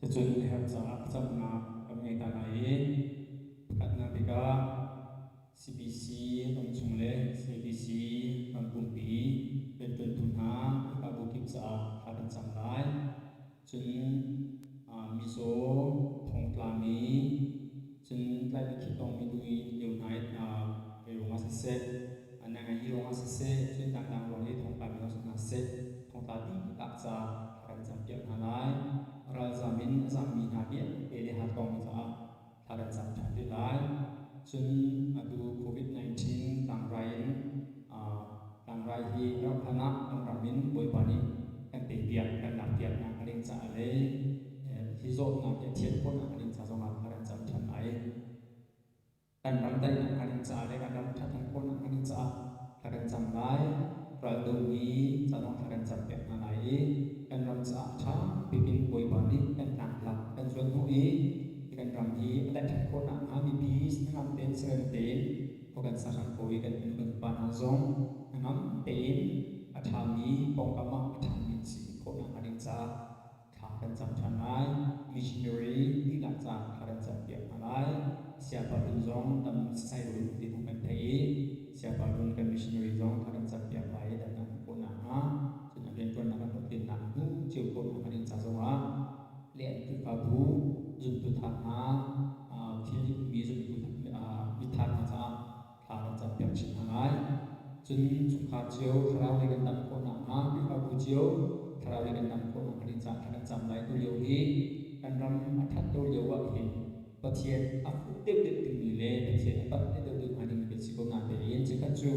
Cucun a herh caah thlacamnak kan ngei ta lai i pakhatnak bik ah CBC ramchung le CBC ram pumpi rianṭuantu hna Khrihfabu kip caah thla kan cam lai. Cun mizaw, thongtlami, cun tlaihmi khih tongmi tu i lio hna i vei ruangah siseh, nang hi ruangah siseh, cun dangdang ruang i thongtlami zong si hna seh, thongtla dihlak caah thla kan campiak hna lai. Ralzam in a zammi hna vialte le hartongmi caah thla kan cam ṭhan rih lai. Cun atu COVID-19 tlangrai in tlangrai hi rauh hlan ah kan ram in Bawipa nih kan teipiak, kan lakpiak nak ding caah le hi zawtnak hi a thian khawhnak ding ca zongah thla kan cam ṭhan lai. Kan ram daihnak hnga ding caah le kan ram ṭhatnak khawhnak hnga ding caah thla kan cam lai. Raldomi ca zong thla kan campiak hna lai i kan ram caah a ṭha bik in Bawipa nih kan tlangtlak kan zuanhnawh i kan ram hi a daih ṭhan khawh nakhnga mipi hnangam tein serem tein khua kan sa ṭhan ko i kan nu kan pa hna zong hnangam tein a ṭhami pawngkam ah a ṭhangmi an si khawh nakhnga ding caah thla kan cam ṭhan lai. Missionary dihlak ca thla kan campiak hna lai. Siapa hlun zong tam sisai run ti thawng kan theih i siapa hlun kan missionary zong thla kan campiak lai i damnak hmuh khawh nakhnga cun an rianṭuannak an hlawhtlinnak hmu cio khawh nakhnga ding ca zongah le an Khrihfabu zumtu thar hna thil mi zumtu mithar hna caah thla kan campiak chin hna lai. Cun chungkhar cio thlarau lei kan dam khawh nakhnga Khrihfabu cio thlarau lei kan dam khawh nakhnga ding caah thla kan cam lai. Tulio hi kan ram a ṭhat lo lio ah hin Pathian a fuh deuhdeuh dingmi le Pathian a panh deuhdeuh hnga dingmi kan si ko natein chikkhat cu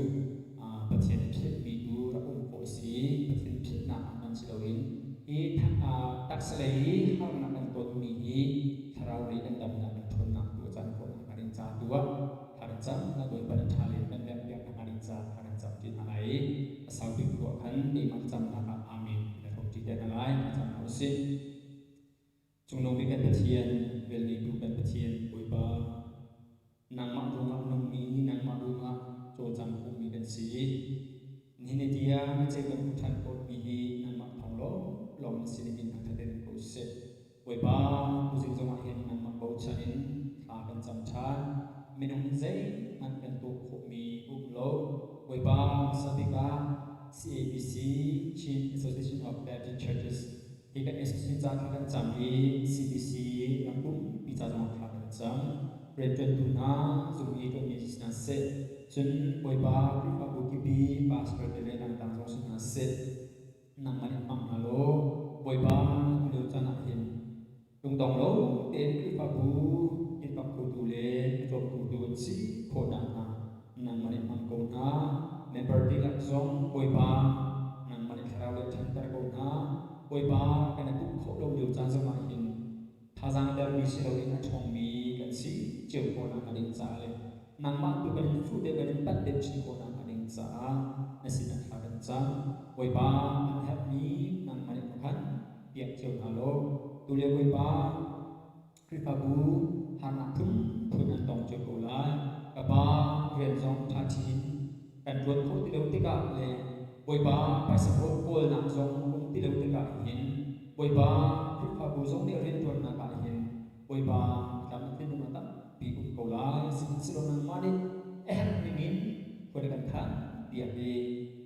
Pathian a philhmi tu rak um khawh a si i Pathian philhnak ah hman si loin hi taksa lei i harnak kan tonmi hi thlarau lei kan damnak kan ṭhawnnak tu a can khawh nakhnga ding ca tu ah thla kan cam na Bawipa nih ṭha len kan merhpiak nakhnga ding ca thla kan cam ṭi hna lai i a sau bik ruah khan keimah thlacamnak ah Amen ti na hrawm ṭi te hna lai. Thlacam hna usih. Cungnung bik kan Pathian, velngeitu kan Pathian Bawipa, nangmah ruangah nungmi, nangmah ruangah cawlcang khomi kan si. Nihin ni tiang na ceu kan hmuh ṭhan khawhmi hi nangmah thawng lawnglawng na sin in thangṭhat in ko seh. Bawipa, tuzing zongah hin nangmah bochan in thla kan cam ṭhan. Minung in zeihmanh kan tuah khawhmi um lo. Bawipa, hmasa bik ah CABC, Chin Association of Baptist Churches, hi kan association ca thla kan cam i CBC ram pumpi ca zongah thla kan cam. Rianṭuantu hna zung i ṭuanmi si hna seh, cun Bawipa Khrihfabu kipi pastor te le dangdang zong si hna seh, nangmah nih hmang hna law Bawipa tulio caan ah hin lungdong lo tein Khrihfabu innpang khotu le a cawm khotu an si khawh nakhnga nangmah nih hmang ko hna. Member dihlak zong Bawipa nangmah nih thlarau le ṭhanter ko hna. Bawipa kan i pumh khawh lo lio caan zongah hin thazaang dermi si loin a ṭhawngmi kan si cio khawh nakhnga ding caah le nangmah tu kan in fuh deuh kan in panh deuh chin khawh nakhnga ding caah na sinah thla kan cam. Bawipa an herhmi nangmah nih khuakhan piak cio hna law tulio Bawipa Khrihfabu harnak phunphun an tong cio ko lai. Ka pa rian zong ṭhaṭhi in kan ṭuan khawh ti lo tikah le Bawipa phaisa kawlnak zong um ti lo tikah hin Bawipa Khrihfabu zong nih rianṭuannak ah hin Bawipa tlam a tlinung a tampi um ko lai. Sihmanhsehlaw nangmah nih a herh ningin khua na kan khan piak i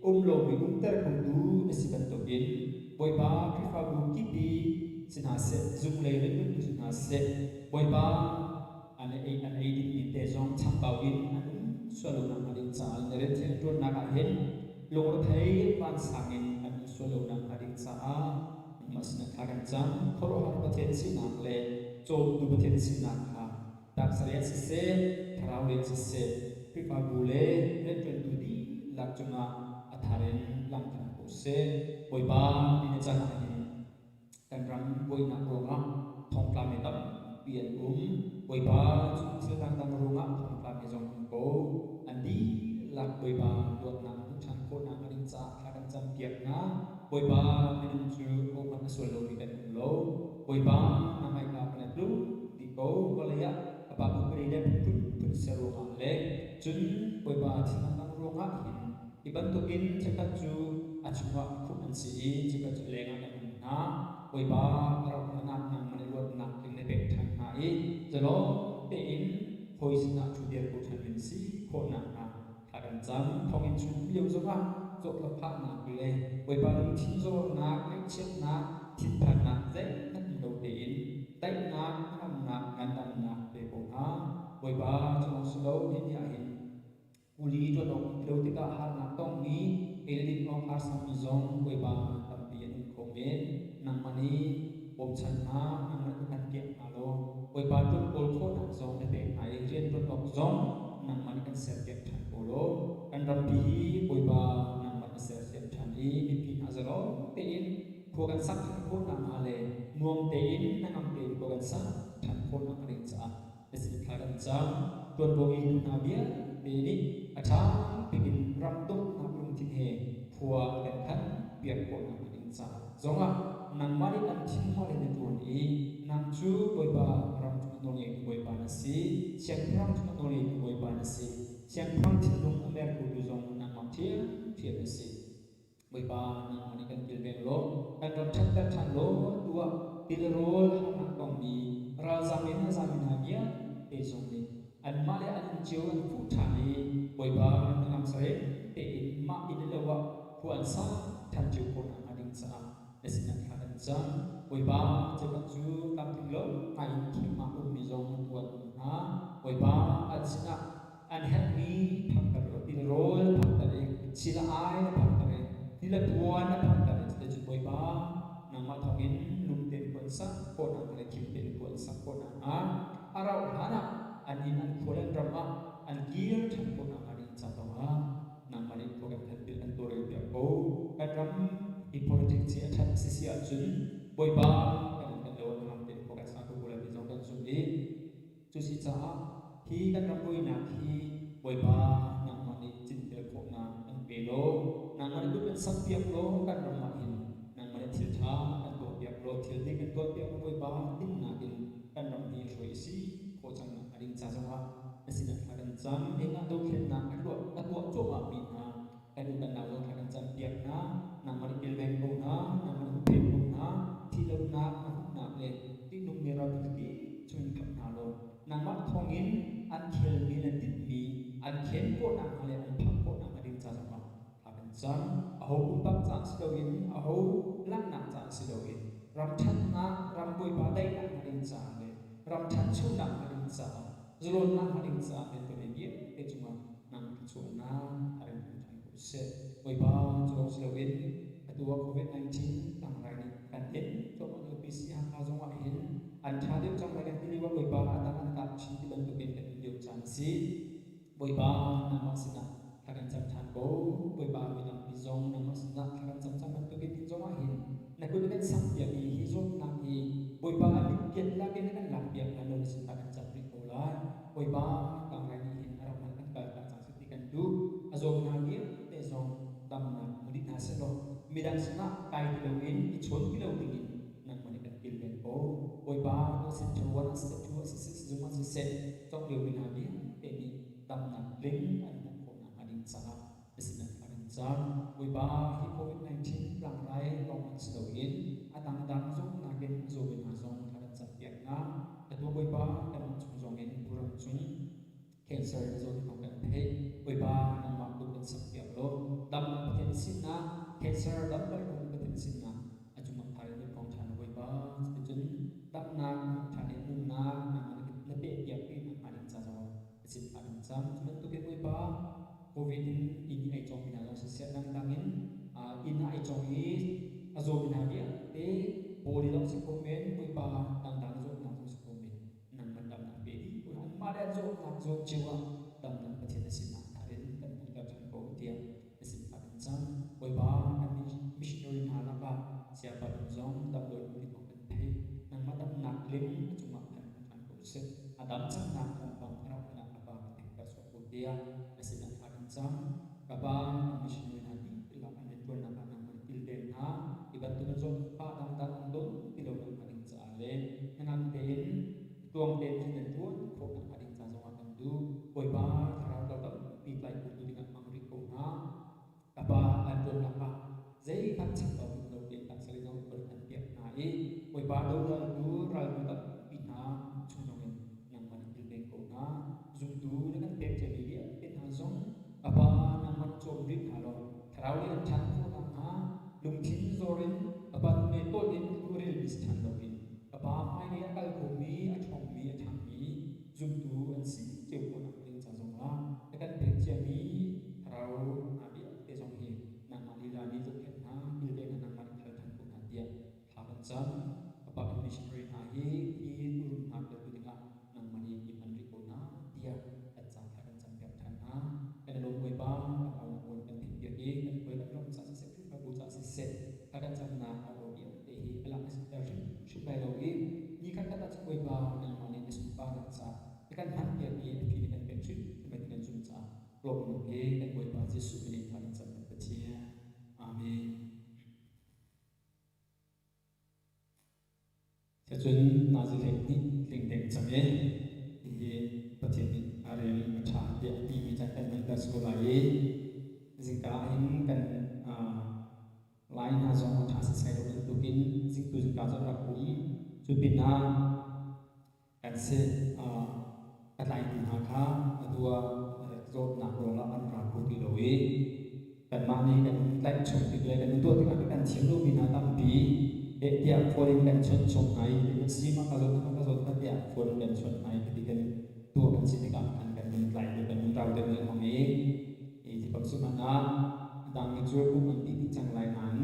um lomi umter khotu na si bantukin Bawipa Khrihfabu kip i si hna seh, zunglei rianṭuantu si hna seh, Bawipa an ei an ei dingmi te zong chambau in an um sual lo nakhnga ding caah na rian thiang ṭuannak ah hin lungrethei vansang in an um sual lo nakhnga ding caah nangmah sinah thla kan cam. Khuaruahhar Pathian sinak le cawmtu Pathian sinak kha taksa lei ah siseh, thlarau lei ah siseh, Khrihfabu le rianṭuantu dihlak cungah a thar in langhter ko seh. Bawipa, ni na caan ah hin kan ram buainak ruangah thongtlami tampi an um. Bawipa, cun thil dangdang ruangah thongtlami zong um ko. An dihlak Bawipa luatnak hmuh ṭhan khawh nakhnga ding caah thla kan campiak hna. Bawipa, minung cu hohmanh a sual lomi kan um lo. Bawipa, na hmaika kan i tluk dih ko. Vawlei ah a pa upadi le phunphun ser ruangah le cun Bawipa thil dangdang ruangah hin hi bantukin chikkhat cu a chungah khumh an si i chikkhat cu a lengah kan um hna. Bawipa, a rauh hlan ah nangmah nih luatnak Zalong tein hawi sinah ṭhu dir ko ṭhan in si khawhnak hnga thla kan cam. Thonginn chung um lio zongah zawtlophahnak le Bawipa lungthin zawrnak, ngaihchiatnak, thinphannak zeihmanh um lo tein daihnak, hnangamnak, ngandamnak pe ko hna. Bawipa cu lawng si lo, hi ni ah hin kuli ṭuan awk um ti lo tikah harnak tongmi, ei le din awk harsami zong Bawipa tampi an um kho men. Nangmah nih bawmchan hna, nangmah nih kan piak hna law Bawipa ṭuan kawl khawhnak zong na pek hna i rian ṭuan awk zong nangmah nih kan serpiak ṭhan ko law kan rampi hi Bawipa nangmah na sersiam ṭhan i mipi hna zalong tein khua kan sak ṭhan khawh nakhnga le nuam tein hnangam tein khua kan sak ṭhan khawh nakhnga ding caah na sin thla kan cam. Ṭuanvo ngeitu hna vialte nih a ṭha bik in ram dawtnak lungthin he khua kan khan piak khawh nakhnga ding caah zongah nangmah nih an thinhmual in na ṭuan i nang cu Bawipa ram cung nawlngeitu Bawipa na si, siangpahrang cung nawlngeitu Bawipa na si, siangpahrang thinlung a mer khotu zong nangmah ṭhiamṭhiam na si. Bawipa, nangmah nih kan kilveng law kan ram ṭhatter ṭhan law atu ah tilrawl harnak tongmi ralzam in a zami hna vialte zong nih anmah le an inn cio an fuh ṭhan i Bawipa hnangam sarem tein mah inn le lo ah khua an sa ṭhan cio khawh nakhnga ding caah na sinah thla kan cam. Bawipa, cheukhat cu tlamtling lo ngaiin thimah ummi zong tu an um hna. Bawipa, an sinah an herhmi phakter law tilrawl phakter i sila ai na phakter i tila puan na phakter i cuticun Bawipa nangmah thawngin lum tein khua an sak khawhnak hnga le khim tein khua an sak khawhnak hnga a rauh hlan ah an inn an khua le an ram ah an kir ṭhan khawhnak hnga ding ca zongah nangmah nih khua kan khan kan tawlrel piak ko. Kan ram hi politics hi a ṭhat a si si ahcun Bawipa kan in kan lo hnangam tein khua kan sa kho ko lai ti zong kan zumh i Cuasicaah hi kan ram buainak hi Bawipa nangmah nih cinfel khawhnak kan pe law, nangmah nih kut kan samhpiak law kan ram ah hin nangmah nih thil ṭha kan tuahpiak law thil dik kan tuahpiak law Bawipa dinnak in kan ram hi hruai a si khawh cang nakhnga ding ca zongah na sinah thla kan cam. Nihin ah dothlennak a tuah cuahmahmi hna kan u kan nau zong thla kan campiak hna. Nangmah nih kilveng ko hna, nangmah nih huppheng ko hna, thihlonak na hupnak le ṭihnungmi raltuk kip chungin khamh hna law nangmah thawngin an khelmi le tinhmi an khen khawh nakhnga le an phak khawh nakhnga ding ca zongah thla kan cam. Aho pumpak caah si loin, aho langhnak caah si loin, ram ṭhatnak, ram bawipa daihnak hnga ding caah le ram ṭhanchonak hnga ding caah, zalawnnak hnga ding caah rianṭuan vialte cungah nang thluachuahnak a rin hmu ṭhan ko seh. Bawipa cu lawng si loin atu ah COVID-19 tlangrai nih kan den cuahmah lio PC Hakha zong ah hin an ṭha deuh cang lai kan ti lio ah Bawipa a dang an kap chin ti bantukin kan um lio caan a si. Bawipa nangmah sinah thla kan cam ṭhan ko. Bawipa mi tampi zong nangmah sinah thla kan cam cang bantukin hin zong ah hin na kut kan samhpiak i hi zawtnak hi Bawipa a mit piat lakin na kan lakpiak hlan lo na sin thla kan cam rih ko lai. Bawipa tlangrai nih hin a ram an kan kaltak cang seh ti kan duh. A zawm hna vialte zong damnak hmu dih hna sehlaw midang sinah kai ti loin i chawn ti lo dingin nangmah nih kan kilven ko. Bawipa tu center 1 ah siseh, 2 ah siseh, sizung ah siseh, cawk liomi hna vialte nih damnak tling an hmuh khawh nakhnga ding caah na sinah thla kan cam. Bawipa, hi COVID-19 tlangrai lawng hmanh si loin a dangdang zawtnak in a zawmi hna zong thla kan campiak hna. Atu Bawipa, kanmah chung zongin Buram cung cancer na zawt kong kan theih. Bawipa, nangmah kut kan sakpiak law damnak Pathian sinah, cancer damter kong Pathian sinah a cungah thar in kong ṭhan Bawipa. Cuticun damnak ṭhan in nunnak nangmah na pehpiak ti nakhnga ding ca zongah na sin thla kan cam. Cu bantukin Bawipa, COVID in inn i ai cawngmi hna zong siseh dangdang in inn ah ai cawng i a zawmi hna vialte pawl i zong si kho men, Bawipa dangdang zawtnak zong si kho men, nangmah damnak pe dih ko. Anmah le an zawtnak zawt cio ah damnak Pathian na sinah thar in kan hmuhter ṭhan ko tiah na sin thla kan cam. Bawipa, kan missionary hna lakah Sayapa Dun zong damdawi um ti kong kan theih. Nangmah damnak tling a cungah khan hmu ṭhan ko seh. A dam cangnak thawngpang a rauh hlan ah ka Pa kan theihter sawh ko tiah na sinah thla kan cam. Ka Pa, kan missionary hna dihlak an rianṭuannak ah nangmah nih kilven hna. Hi bantukin zawtfah dangdang an don ti lo nakhnga ding caah le hnangam tein tluang tein rian nan ṭuan khawh nakhnga ding ca zongah kan duh. Bawipa, thlarau ṭo tampi tlai khotu dingah hmang rih ko hna. Ka Pa, an ṭuannak ah zeihmanh chambau um lo tein taksa lei zong van an piak hna i Bawipa dodaltu raltu tampi hna chung zongin. cam. Ka Pa kan missionary hna hi hi tuurun hna kaltu dingah nangmah nih i hman rih ko hna tiah kan ca thla kan campiak ṭhan hna. Kan i lawm Bawipa, kan aunak aw na kan theihpiak i kan khua le kan ram ca siseh, Khrihfabu ca siseh, thla kan camnak au aw vialte hi a lak na siter hrimhrim lai lo i ni khatkhat ah cun Bawipa nangmah nih na sunparnak caah na kan hmanpiak i a phi na kan pek hrimhrim lai ti kan zumh caah lawmhnak he kan Bawipa Jesuh min in thla kan cam kan Pathian. Amen. Cun nazi 12 tling deng cang i hihi Pathian nih a rel a ṭha tiah a timi caan kan hmanter si ko lai i zingka hin kan lai hna zong a ṭha setsai lo bantukin zingtu zingka cu a rak um. Cu pinah kan si a tlaitu hna kha atu ah zawtnak ruangah an ra kho ti lo i kanmah nih kan tlaih chung tik le kan tuah tikah kan thiam lomi hna tampi eh tiah phone in kan chawnh chung hna i na si mah ka zawt mah ka zawt kha tiah phone in kan chawnh hna i khati kan tuah kan si tikah khan kan nun tlai deuh kan nun rau deuh lengmang i i ti si hmanh ah dang hi cu pum an ti dih cang lai nain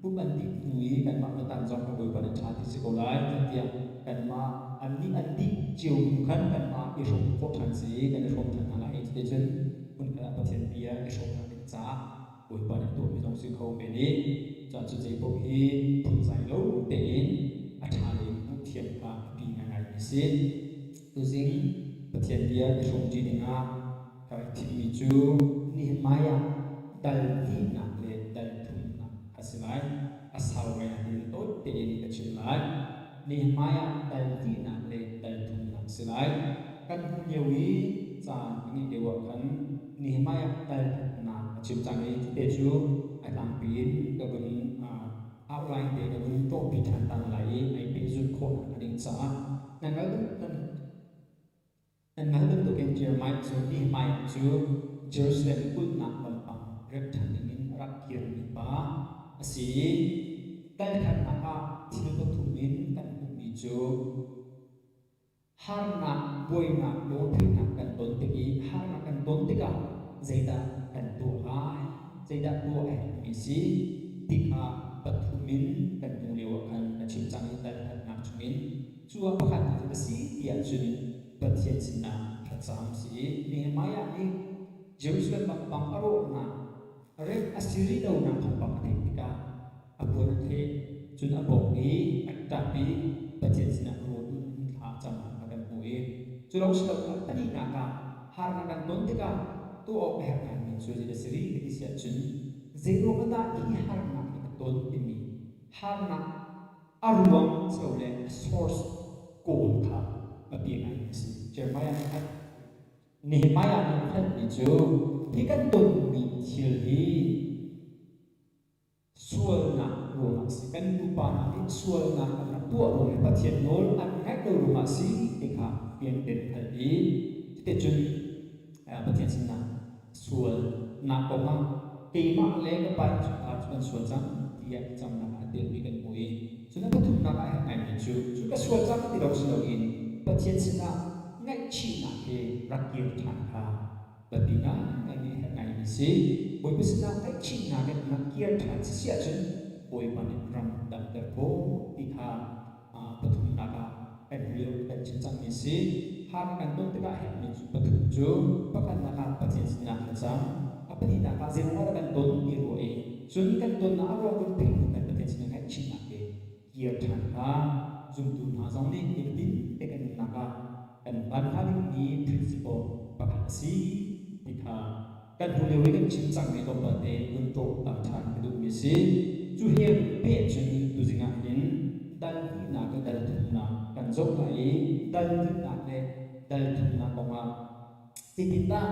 pum an dih hnu i kanmah matan zong ka Bawipa nih ṭha ti si ko lai tiah kanmah annih an dih cio hnu khan kanmah i hrawm khawh ṭhan si kan i hrawm ṭhan hna lai. Cuticun hmunkhat ah Pathian bia i hrawmnak ding caah Bawipa nih a tuahmi zong si kho men i cah cu zei paoh hi phunzai lo tein a ṭha lei in hmuh thiam kha a pi ngaingaimi si. Tuzing Pathian bia i hrawmṭi dingah ka rak thimmi cu Nehemiah dal hnihnak le dal thumnak a si lai. A sau ngai nain tawi tein ka chim lai. Nehemiah dal hnihnak le dal thumnak a si lai. Kan hmuh lio i caan a ngeih lio ah khan Nehemiah dal khatnak a chim cang i cute cu a tlangpi in ka vun outline te ka vun ṭawhpi ṭhan ta lai i ai pehzulh khawhnak hnga ding caah nan hngalh nan Nan hngalh bantukin Jeremiah cu Nehemiah cu Jerusalem kulhnak vampang remh ṭhan dingin a rak kirmi pa a si i dal khatnak ah thil pathum in kan hmuhmi cu harnak, buainak, lungretheihnak kan ton tik i harnak kan ton tikah zeidah kan tuah lai, zeidah tuah a herhmi si ti kha pathum in kan hmuh lio ah khan ka chim cang i dal khatnak chungin. Cu ah pakhat cu a si tiah cun Pathian sinah thlacam si i Nehemiah nih Jerusalem vampang a rawhnak remh a si rih lonak thawngpang a theih tikah a puan a thleh, cun a bawk i a ṭap i Pathian sinah rawl ulh in thla a cam kha kan hmuh i cu lawng si loin a pahnihnak ah harnak kan ton tikah tuah awk a herh ngaimi cu zeidah a si rih ka ti si ahcun zeiruang ah dah hi harnak hi ka ton timi harnak a ruang cio le a source kawl kha a pi ngai a si. Jeremiah nih khan Nehemiah nih a hngalhmi cu hi kan tonmi thil hi sualnak ruangah a si. Kan pupa hna nih sualnak an rak tuah ruang le Pathian nawl an ngaih lo ruangah a si ti kha fiang tein hngalh i cuticun Pathian sinah sualnak kongah keimah le ka pa innchungkhar cu kan sual cang tiah thlacamnak ah a telmi kan hmu i cun a pathumnak ah a herh ngaimi cu cu ka sual cang ti lo si loin Pathian sinah ngaihchihnak he rak kir ṭhan kha biapi ngaingai a herh ngaimi si. Bawipa sinah ngaihchihnak in rak kir ṭhan si si ahcun Bawipa nih ram damter khawh ti kha pathumnak ah kan lio kan chim cangmi a si. Harnak kan ton tikah herhmi cu pathum cu pakhatnak ah Pathian sinah thlacam, a pahnihnak ah zeiruang dah kan ton ti ruah i cun kan tonnak a ruang kan theih hnu kan Pathian sinah ngaihchihnak he kir ṭhan kha zumtu hna zong nih nifatin te kan nunnak ah kan hman hnga dingmi principle pakhat a si ti kha kan hnu lio i kan chim cangmi tlawmpal te vun ṭawh ta ṭhan ka duhmi a si. Cu he peh cun tuzing ah hin dal hnihnak le dal thumnak kan zoh lai i dal hnihnak le dal thumnak kongah zeitindah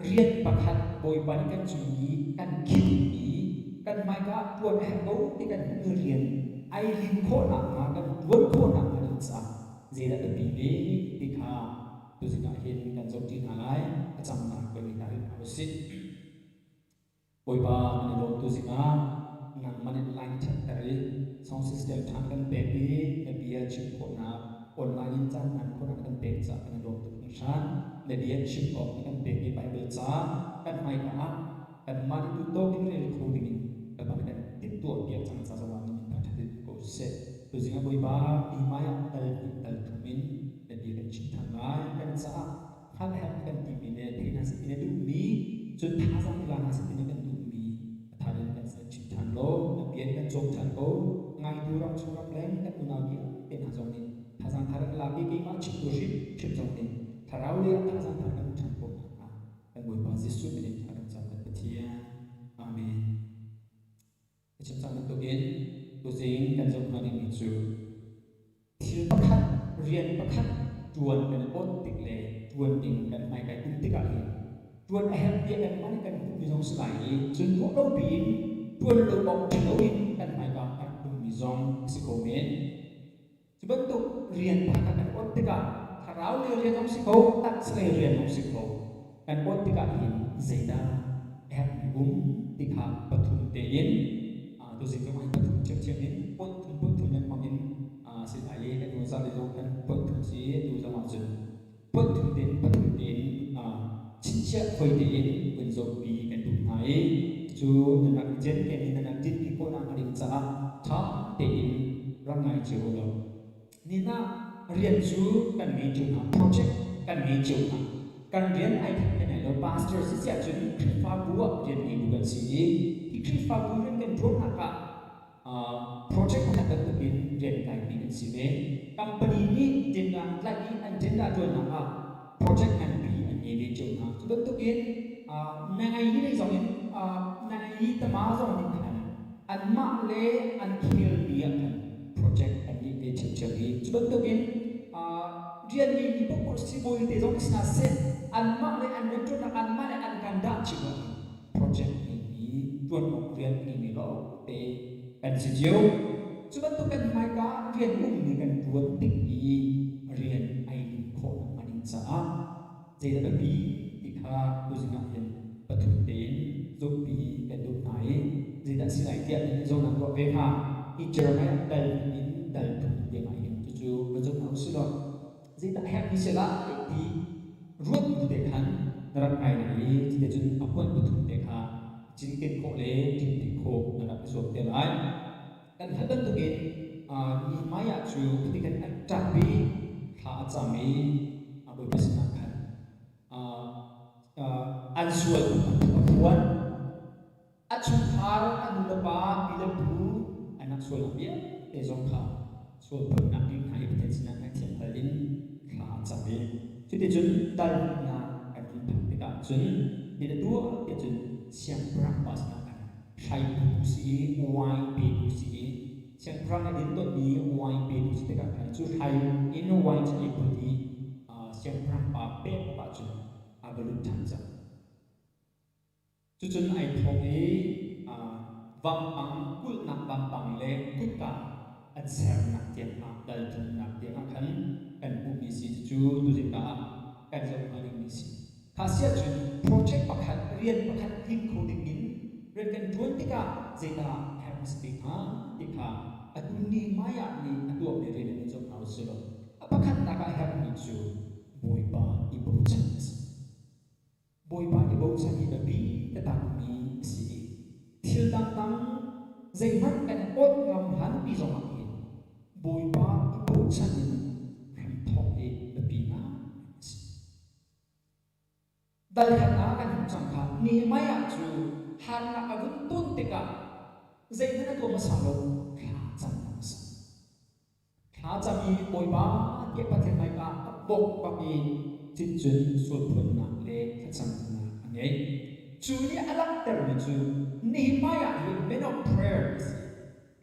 rian pakhat Bawipa nih kan cung i kan khinhmi kan hmaika ah ṭuan a herh ko ti kan hmuhmi rian ai lim khawh nakhnga kan ṭuan khawh nakhnga ding caah zeidah biapi ve ti kha tuzing ah hin kan zohṭi hna lai. A cangnak kan i hna rih hna usih. Bawipa kan i lawm tuzing ah nangmah nih line ṭhatter i sound system ṭha kan pek i na bia chim khawhnak online in caan hman khawhnak kan pek caah kan i lawm tuk hringhran. Na bia chim awk na kan pek i Baibal ca kan hmaika ah kanmah nih duhtawk in rel kho dingin kan kan timhtuah piak cang ca zongah na min thangṭhat in ko seh. Tuzing ah Bawipa Nehemiah dal hnih dal thum in na bia kan chim ṭhan lai. Kan caah hngalh herh kan timi le theih hna seh ti na duhmi, cun thazaang i la hna seh ti na kan duhmi a thar in kan sin chim ṭhan law na bia in kan cawm ṭhan ko. Ngaitu ram chung ram leng kan unau vialte hna zong nih thazaang thar an lak i keimah chimtu hrimhrim zong nih thlarau lei ah thazaang thar kan hmu ṭhan khawh nakhnga kan Bawipa Jesuh min in thla kan cam kan Pathian. Amen. Ka chim cang bantukin tuzing kan zoh hnga dingmi cu thil pakhat, rian pakhat ṭuan kan i awt tik le ṭuan ding kan hmaikai um tikah hin ṭuan a herh tiah kanmah nih kan hmuhmi zong si lai i cun ruah lo piin ṭuan lo awk ṭha loin kan hmaika a rak ummi zong a si kho men. Cu bantuk rian pakhat kha kan awt tikah thlarau lei rian zong si kho, taksa lei rian zong si kho, kan awt tikah hin zeidah a herhmi um ti kha pathum tein tuzing zong ah hin pathum ṭhiamṭhiam in pawnh thum pawnh thum lengmang in si lai i kan hnu zarh zong khan pawnh thum si tu zong ah cun pawnh thum tein pathum tein chinchiah khoi tein vun zohpi kan duh hna i cu nan rak i cinken i nan rak dinpi khawh nakhnga ding caah ṭha tein rak ngai cio u law nihin ah rian cu kan ngei cio hna, project kan ngei cio hna. Kan rian ai khat men lai lo. Pastor si siah cun Khrihfabu ah rian ngeitu kan si i hi Khrihfabu rian kan ṭuannak ah project pakhat bantukin rian kaimi kan si ve. Company nih tender an tlaih i an tender ṭuannak ah project nganpi an ngei ve cio hna. Cu bantukin na ngei lei zong in na ngei tama zong nih khan anmah le an khelmi ah khan project an ngeih ve ṭhiamṭhiam i cu bantukin rian ngeimi paohpaoh sibawi te zong si hna seh, anmah le an rianṭuannak, anmah le an kan dah cio ah hin project ngeimi ṭuan awk rian ngeimi lawngte kan si cio. Cu bantuk kan hmaika rian ummi kan ṭuan tik i rian ai lim khawh nakhnga ding caah zeidah biapi ti kha tuzing ah hin pathum tein zumhpi kan duh hna i zeidah si lai tiah nan zohnak tuah ve hnga i Jeremiah dal in dal thum tiang ah hin cucu va zoh hna usih law zeidah herhmi si lai ti ruat bu te khan na rak ngai lai i cuticun a point pathum te kha cinken khawh le tinpi khawh na rak i zuam te lai. Kan hngalh bantukin Nehemiah cu khi kan a ṭap i thla a cam i Bawipa sinah khan an sual a phuan. A chungkhar, a nu le pa, pi le pu an rak sualnak vialte zong kha sual phawtnak ding hna i Pathian sinah ngaihthiam hal in thla a cam i cuticun dalnak kan hun phak tikah cun hi na tuah tiah cun siangpahrang pa sinah khan hraitu si i wine petu si i siangpahrang nih din tawnmi wine petu si tikah khan cu hrai in wine cu ei put i siangpahrang pa pek awkah cun a va lut ṭhan cang. Cucun ai thawk i vampang kulhnak vampang le kutka an sernak tiangah dalthumnak tiangah khan kan hmuhmi si. Cucu tuzing ah kan zoh hnga dingmi si. Kha si ahcun project pakhat, rian pakhat tling kho dingin rian kan ṭuan tikah zeidah herh a si te hnga ti kha atu Nehemiah nih a tuahmi rian in zoh hna usih law a pakhatnak ah herhmi cu Bawipa i bochan a si. Bawipa i bochan hi biapi takmi a si i thil dangdang zeihmanh kan i awt ngam hlanpi zongah hin Bawipa i bochan in hramthawk hi biapi ngai a si. Dal khat ah kan hmuh cang kha Nehemiah cu harnak a vun ton tikah zeihmanh a tuah hmasa lo, thla cam a hmasa. Thla cam i Bawipa tiah Pathian hmaika a bawk bak i cuticun sualphuannak le thlacamnak a ngei. Cu nih a langhtermi cu Nehemiah hi man of prayer a si.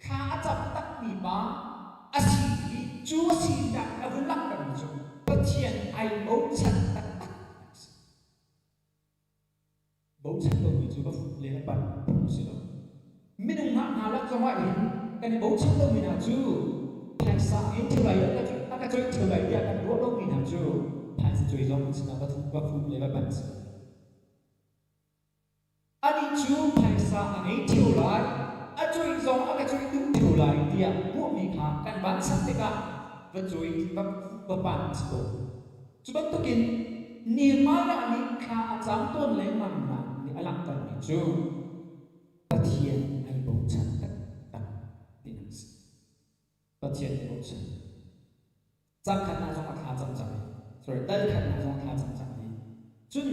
Thla a cam takmi pa a si i cu a sinak a vun langhtermi cu Pathian ai bochan taktak a si. Bochan lomi cu va fut le va panh phung si lo. Minung hna hna lak zongah hin kan i bochan lomi hna cu phaisa in thil lai a ka coih thil lai tiah kan ruah lomi hna cu phaisa cuai zong an sinah va fut le va panh si. Anih cu phaisa a ngei ṭheo lai, a cuih zong a ka cuih duh ṭheo lai tiah ruahmi kha kan vansan tikah va cuai va pan a si tawn. Cu bantukin Nehemiah nih thla a cam tawn lengmangnak nih a langhtermi cu Pathian ai bochan taktak tinak a si. Pathian. bochan. Cang khatnak zong a thla cang cang i, sorry, dal khatnak zong a thla cang cang i, cun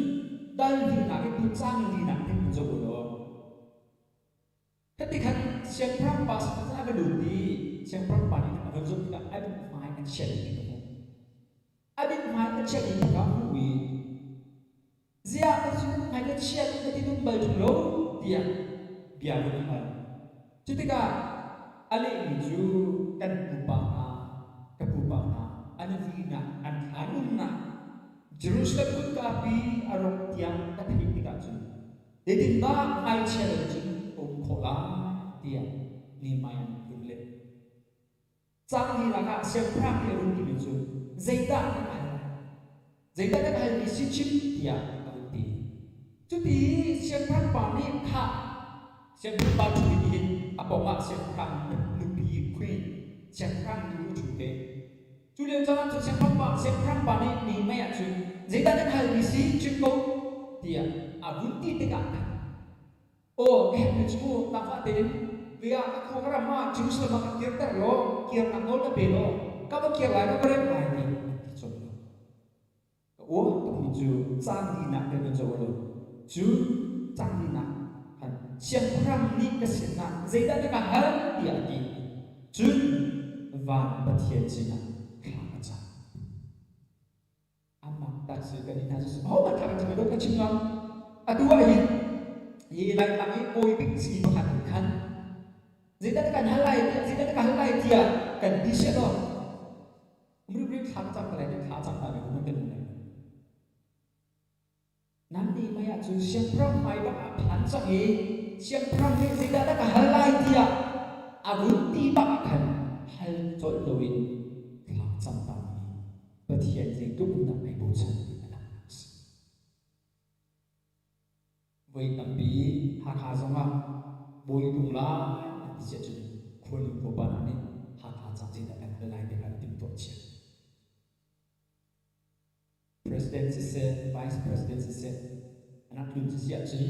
dal hnihnak i tu cang linak hin hun zoh u law, Khati khan siangpahrang pa sinah cun a va lut i siangpahrang pa nih khan a von zoh tikah a mithmai a chia dih ka hmuh. A mithmai a chia dih ka hmuh i ziah ka cu mithmai na chiat na ti dum bal ṭung lo tiah bia vun a hal. Cu tikah a lehmi cu kan pupa hna, ka pupa hna an vinak an thlan umnak Jerusalem kutka pi a rawk tiang ka theih tikah cun Zeitindah hmaichia lo cun ka um khawh lai tiah Nehemiah nih a hun leh. Cang lila ah siangpahrang nih a run timi cu zeidah na ka hal? Zeidah na ka halmi si chim tiah a hun ti. Cuti siangpahrang pa nih khah siangpahrang pa ṭhu nih hin a pawngah siangpahrang nupi queen siangpahrang nu a ṭhu ve. Cu lio caan ah cun siangpahrang pa nih Nehemiah cun zeidah na halmi si chim ko tiah a vun ti tikah khan aw ka herhmi cu mu zaangfah tein tiah ka khua ka ram ah Jerusalem ah ka kirter law kirnak nawl ka pe law ka va kir lai ka va remh lai ti an ti colh lo. Ka uar tukmi cu caan linak kan in zoh lo. Cu caan linak khan siangpahrang nih ka sinah zeidah na ka hal tiah a ti. Cun van Pathian sinah thla ka cam. Amah tak si kan i hna cu ahohmanh thla kan cam lo ka chim ngam. Atu ah hin hi Laitlang i kawi bik si pakhat nih khan zeidah na kan hal lai tiah zeidah na ka hal lai tiah kan ti siah law Umri thla ka cam ka lai thla cam ta mi hman kan lai. Nan nih mei ah cun siangpahrang hmai bak ah phan cang i siangpahrang nih zeidah dah ka hal lai tiah a vun ti bak ah khan hal colh loin thla cam ta mi Pathian zeitluk in dah ai bochan ti a langhnak a si. Voi tampi Hakha zongah bawi tung lai an ti siah cun khuanu khuapa hna nih Hakha ca zeidah kan hal lai ti kha an timhtuah cia. President siseh, Vice President siseh, an rak tlun si ahcun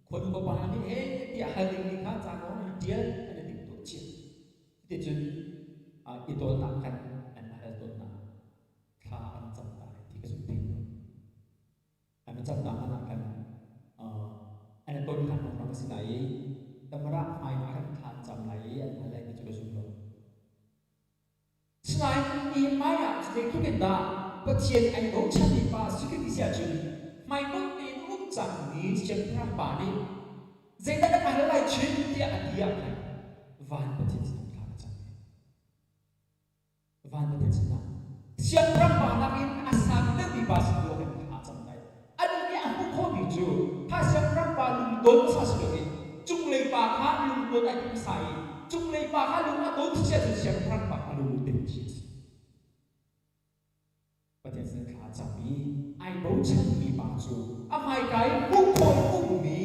khuanu khuapa hna nih he tiah hal dingmi kha ca kong an i ṭial an i timhtuah cia. Cuticun i tawlnak khan an hal tawn hna. Thla an cam ta lai ti ka zumh pheng lo. An cam ta hmanh ah khan an i ton hlan hrawnghrang a si lai i tamara hmai ah khan thla an cam lai i an hal lai ti cu ka zum lo. Sinain Nehemiah cu zeitluk in dah Pathian ai bochanmi pa a si ka ti si ahcun hmaitonh tein um cangmi siangpahrang pa nih zeidah na ka hal lai chin tiah a ti ah khan van Pathian sinah thla ka cam ve. Van Pathian sinah siangpahrang pa nakin a sang deuhmi pa sin tu ah kan thla cam lai. Anih nih a hmuh khawhmi cu kha siangpahrang pa lungton hmasa si loin cunglei pa kha lungton ai timh hmasa i cunglei pa kha lung a ton si ahcun siangpahrang pa kha lung tin khi a si. Pathian sin thla a cam i ai bochanmi pa cu a hmaika i hmuh khawh in ummi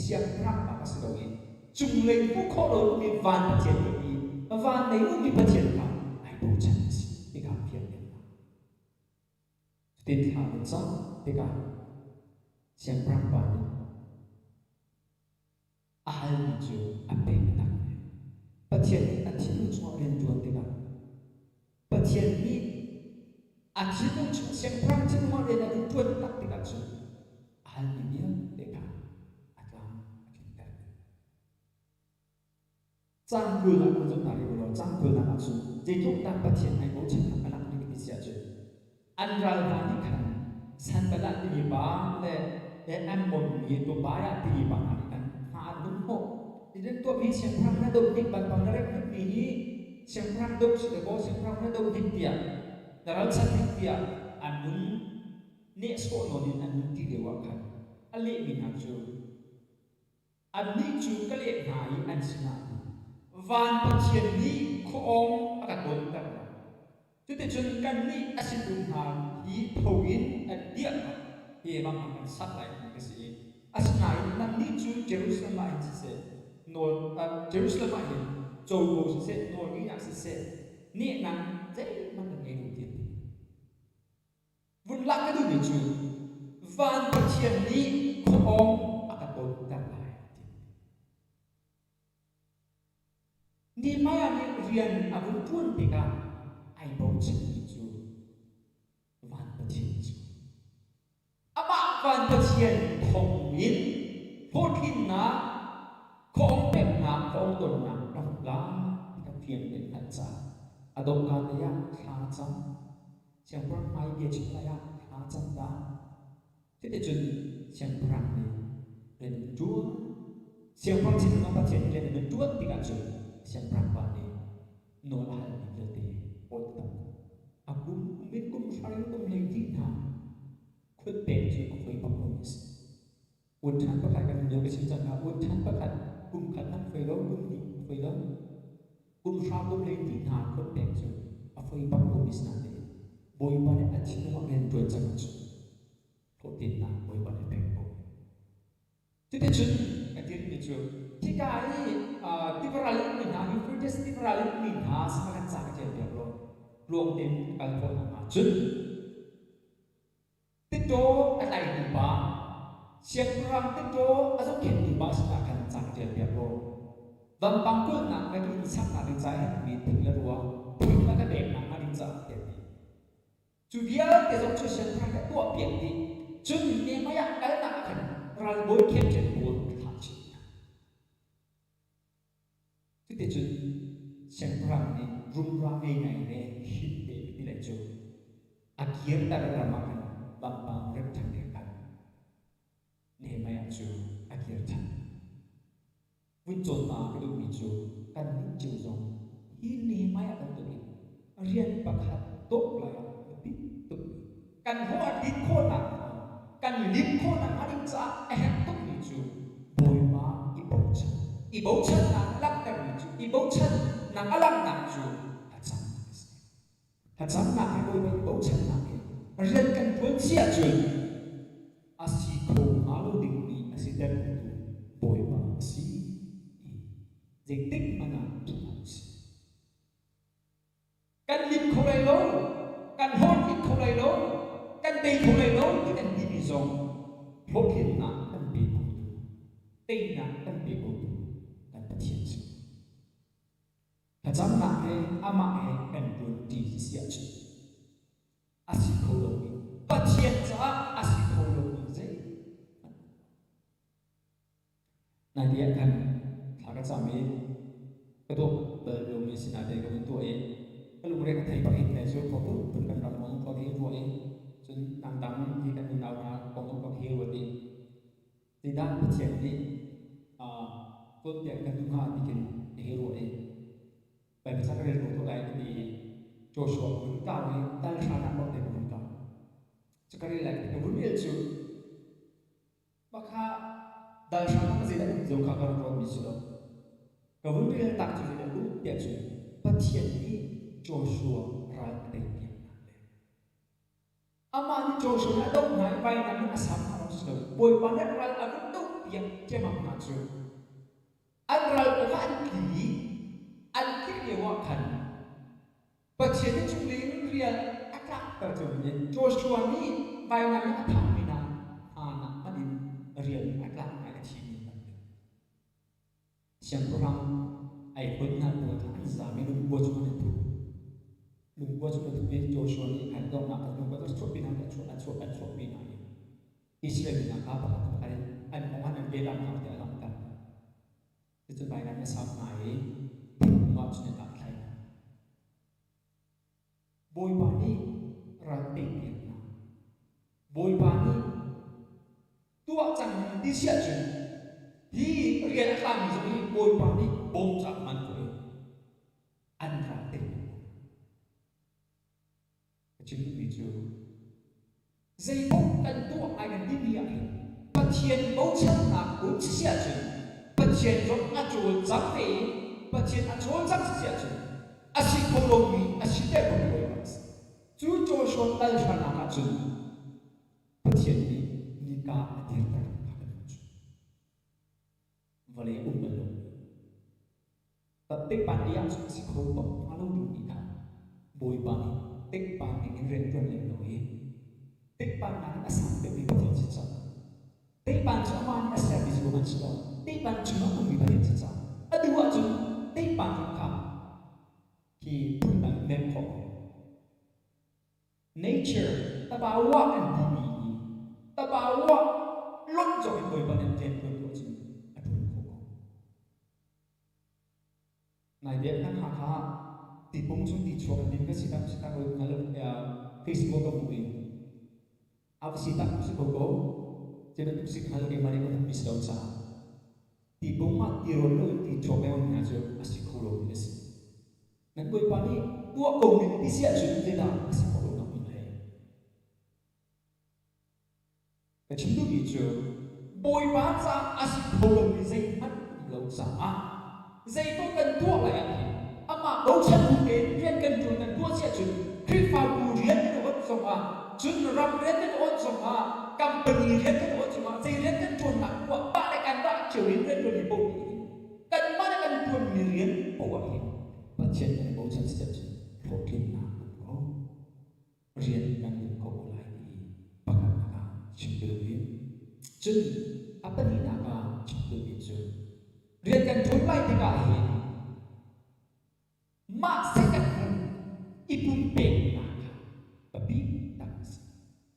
siangpahrang pa kha si loin cunglei hmuh khawh lo ummi van Pathian i van lei ummi Pathian kha ai bochan a si ti kha fiang in Cutin thla an cam tikah siangpahrang pa nih a halmi cu a pek tak ve. Pathian nih a thinlung chungah rian ṭuan tikah Pathian nih a thinlung chung siangpahrang thinlung ah rian a vun ṭuan tak tikah cun a halmi vialte kha a tlam a tlinter. Caan kulnak kan zoh ta rih u law caan kulnak ah cun zeitluk dah Pathian ai bochannak a langh ning ti si ahcun an ral hna nih khan Sanballat timi pa le Ammon mi Tobiah timi pa hna nih khan hna an hun hnawh. Ti tuahmi siangpahrang na doh hnik banpang na remh hnikmi hi siangpahrang doh si dakaw siangpahrang na doh hnik tiah na ralchanh hnik tiah an nun nehsawh nawn in an nun ti lio ah khan a lehmi hna cu Annih cu ka leh hna i an sinah van Pathian nih khuaawng a ka tawnter lai. Cuticun kannih a sinum hna hi tho in an diahnak he bang an kan sak lai ti ka si i asinain nannih cu Jerusalem ah hin siseh, nawl Jerusalem ah hin covo siseh, nawlngeihnak siseh, nehnak zeihmanh nan ngei lo tiah ti. Vun lak ka duhmi cu van Pathian nih khuaawng a ka tawnter lai ti. Nehemiah nih rian a vun ṭuan tikah ai bochanmi cu van Pathian cu amah van Pathian thawngin hlawhtlinnak, khuaawng peknak, khuaawng tonnak ka hmuh lai ti ka fiang tein hngalh caah a dongka te ah thla cam. Siangpahrang hmai bia chim lai ah thla cam ta. Cuticun siangpahrang nih rian an ṭuan. Siangpahrang thinlung ah Pathian nih rian an ṭuan tikah cun siangpahrang pa nih nawl a halmi vialte awt a tam. A kum kum in kum hra in kum 12 hna khut pek cu a fawi bak lomi a si. Ut ṭhan pakhat kan lio ka chim cang kha ut ṭhan pakhat kum khat hmanh fawi lo, kum hnih fawi lo. Kum hra kum 12 hna khut pek cu a fawi bak lomi si nain Bawipa nih a thinlung ah rian ṭuan cang ahcun hlawhtlinnak Bawipa nih a pek ko. Cuticun ka dirmi cu hika i tivaral in mi hna, Euphrates tivaral in mi hna sinah khan ca ka ṭial piak law tluang tein ka kal khawh hna hnga. Cun titaw a tlaitu pa, siangpahrang titaw a zohkhenhtu pa sinah khan ca ka ṭial piak law vampang kulhnak le ka inn saknak ding ca i herhmi thing le rua thing le ka peknak hnga ding caah tiah a ti. Cu vialte zong cu siangpahrang nih a tuahpiak dih. Cun Nehemiah kalnak ah khan ralbawi captain pawl a thlah chih hna. Cuticun siangpahrang nih rumra ngei ngai le him te ka ti lai cu a kirter ram ah khan vampang remh ṭhan he khan Nehemiah cu a kir ṭhan. Vun cawn ta ka duhmi cu kannih cio zong hi Nehemiah bantukin rian pakhat tuk lai ah biapi tukmi kan hlawh a tlin khawhnak hnga, kan lim khawhnak hnga ding caah a herh tukmi cu Bawipa i bochan. I bochannak a langhtermi cu i bochannak a langhnak cu thlacamnak a si. Thlacamnak he Bawipa i bochannak he rian kan ṭuan si ahcun a si kho hnga lo dingmi a si tertu Bawipa a si i zeitik hmanh ah ṭih hlah usih. Kan lim kho lai lo, kan hlawhtling kho lai lo, kan tei kho lai lo ti kan timi zong hlawhtlinnak kan pe khotu, teinak kan pe khotu kan Pathian si. Thlacamnak he amah he kan ṭuanṭi si ahcun a si kho lomi Pathian caah a si kho lomi zeihmanh Naite ah khan thla ka cam i ka tuah bal lomi si naite ka vun tuah i ka lungre ka thei bak in te cu khua phunphun kan ram kong khua hi ruah i cun dangdang hi kan unau hna kong khua hi ruat i zeidah Pathian nih cawnpiak kan duh hnga ti khin ka hi ruah i Baibal ca ka rel ko tuah lai ka ti i Joshua ka vun kau i dal hranak bak te ka vun kau. Cu ka rel lai ka vun rel cu mah kha dal hranak zeidah um zong kha ka rak ruatmi si lo. Ka vun rel tak cu zeidah um tiah cun Pathian nih Joshua ral a teipiaknak le Amah nih Joshua nih a doh hna i vainam in a sam hna lawng si lo, Bawipa nih ral a vun dohpiak ciammam hna cu an ral pawl kha an tli i an tlik lioah khan Pathian nih cunglei in rial a tlakter ciomi Joshua nih vainam in a thahmi hna nak hmanh in rial a tlak ngai a thimi an tam deuh. Siangpahrang ai huat hna pawl kha an zaam i lungkua chung an i thup. Lungkua chung an thup i Joshua nih khan donghnak khan lungkua cu chuahpi hna an chuah an chuahpi hna i Israel mi hna kha pakhat pakhat in an kong an an lam hna tiah a langhter. Cucun vainam a sam hna i thingkung ah cun an rak thlai hna. Bawipa nih ral teipiaknak Bawipa nih tuah cang ti si ahcun hi rian a tlami zong hi Bawipa nih bawm ca hman ko i an ral teipiak ko. Ka chim duhmi cu zeipaoh kan tuah ngai kan timi ah hin Pathian bochannak um si ahcun Pathian zong a cawlcang ve i Pathian a cawlcang si ahcun a si kho lomi a si ter ko Bawipa a si. Cu Joshua kal hranak ahcun Pathian nih nika a dirter kha kan hmuh cu. Vawlei um bal lo. Tikpan ei ahcun a si kho bak hnga lo dingmi kha Bawipa nih tikpan ning in rianṭuan lem lo i tikpan nakin a sang deuhmi Pathian si cang. Tikpan cu amah nih a sermi si ko hmanh si lo. Tikpan chungah ummi Pathian si cang. A duh ahcun tikpan zong kha Nature tabawa an timi hi tabawa lonh zong in Bawipa nih rian ṭuan tu ahcun a ṭuan khawh ko. Naite kan Hakha ah tipung chung ti chuak an din ka si tak si tak Facebook ka hmuh i a va si tak si ko ko cu bantuk si hngal keimah nih ka hmuhmi si lo caah tipung ah tirawl lo in ti chuak lengmang hna cu a si kho lomi a si. Nan Bawipa nih tuah ko ning ti si ahcun zeidah a si khawh lonak hmun hlei? Ka chim duhmi cu Bawipa caah a si kho lomi zeihmanh um lo caah zeipaoh kan tuah lai ah hin amah bochan bu tein rian kan ṭuan kan tuah si ahcun Khrihfabu rian kan awt zongah cun ram rian kan awt zongah company rian kan awt zongah zei rian kan ṭuannak poah mah le kanmah cio in rian ṭuanmi paoh nih hin kanmah le kan ṭuanmi rian poah hin Pathian kan i bochan si ahcun hlawhtlinnak um ko. Rian kan lim kho ko lai ti pakhatnak ah chim ka duh i cun a pahnihnak ah chim duhmi cu rian kan ṭuan lai tikah hin mah sehkan hmun i pumpeknak kha biapi tak a si.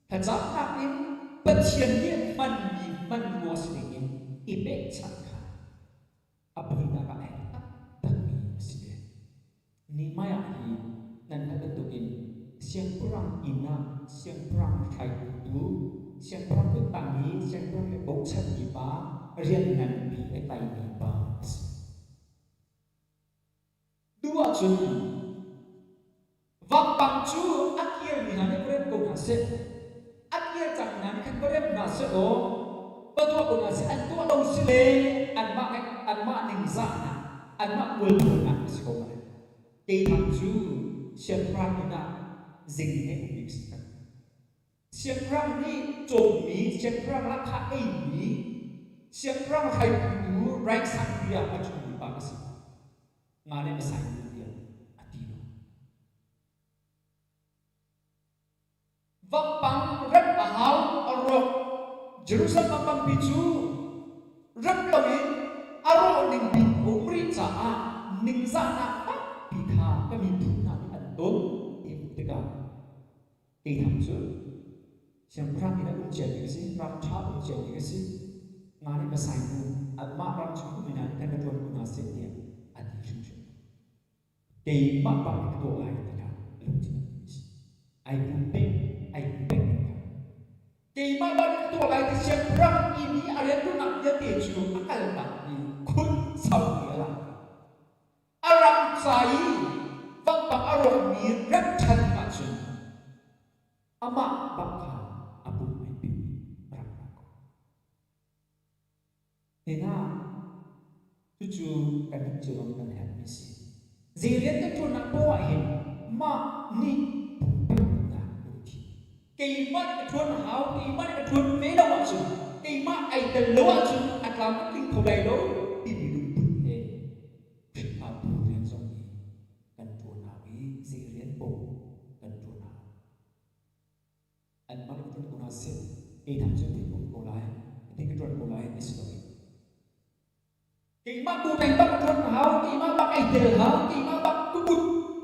Thlacamnak in Pathian nih hmanmi hmanrua si dingin i pekchanh kha a pahnihnak ah a herh taktakmi a si ve. Nehemiah hi nan hngalh bantukin siangpahrang inn ah siangpahrang hraitu, siangpahrang kuttang i siangpahrang nih bochanmi pa, rian nganpi a tlaimi pa a si. Duh ahcun vampang cu a kirmi hna nih va rem ko hna seh, a kir cangmi hna nih khan va rem hna seh law va tuah ko hna seh, an tuah lo si le anmah anmah ningzahnak, anmah mualphonak a si ko lai. Keimah cu siangpahrang inn ah zing he um bik si kan. Siangpahrang nih cawmmi, siangpahrang lahkhah eimi, siangpahrang hraiphutu rank sangpi ah a ṭhumi pa ka si. Nga le masai nu tiah a ti lo. Vampang remh a hau, a rawk. Jerusalem vampangpi cu remh loin a rawh ning bik a um rih caah ningzahnak tampi kha ka miphun hna nih an ton ti tikah Keithang cu siangpahrang inn ah um ciami ka si, ram ṭha um ciami ka si. Nga nih masai nu anmah ram chung ummi hna nih khan ka ṭuan ko hna seh tiah a ti hrimhrim. Keimah bak nih ka tuah lai ti kha lungthin a um si. Ai pumpek, ai pumpek ning kha. Keimah bak nih ka tuah lai ti siangpahrang inn i a rianṭuannak vialte cu a kaltak i khun sau i a lak. A ram ca i vampang a rawkmi remh ṭhan ding ahcun amah bak kha a pum ai pe i a rak ra ko. Hina cucu kan nih cio kan herhmi si. Zei rian kan ṭuannak poah ah hin mah nih pumpeknak lungthin keimah nih ka ṭuan a hau, keimah nih ka ṭuan ve lo ahcun keimah ai tel lo ahcun a tlam a tling kho lai lo timi lungput he Khrihfabu rian zong hi kan ṭuan hau i zei rian paoh kan ṭuan hau. Anmah nih ka ṭuan ko hna seh, kei thang cu ti um ko lai, ti ka ṭuan ko lai ti si loin keimah tu peng bak ṭuan hau, keimah bak ai tel hau, keimah bak kubut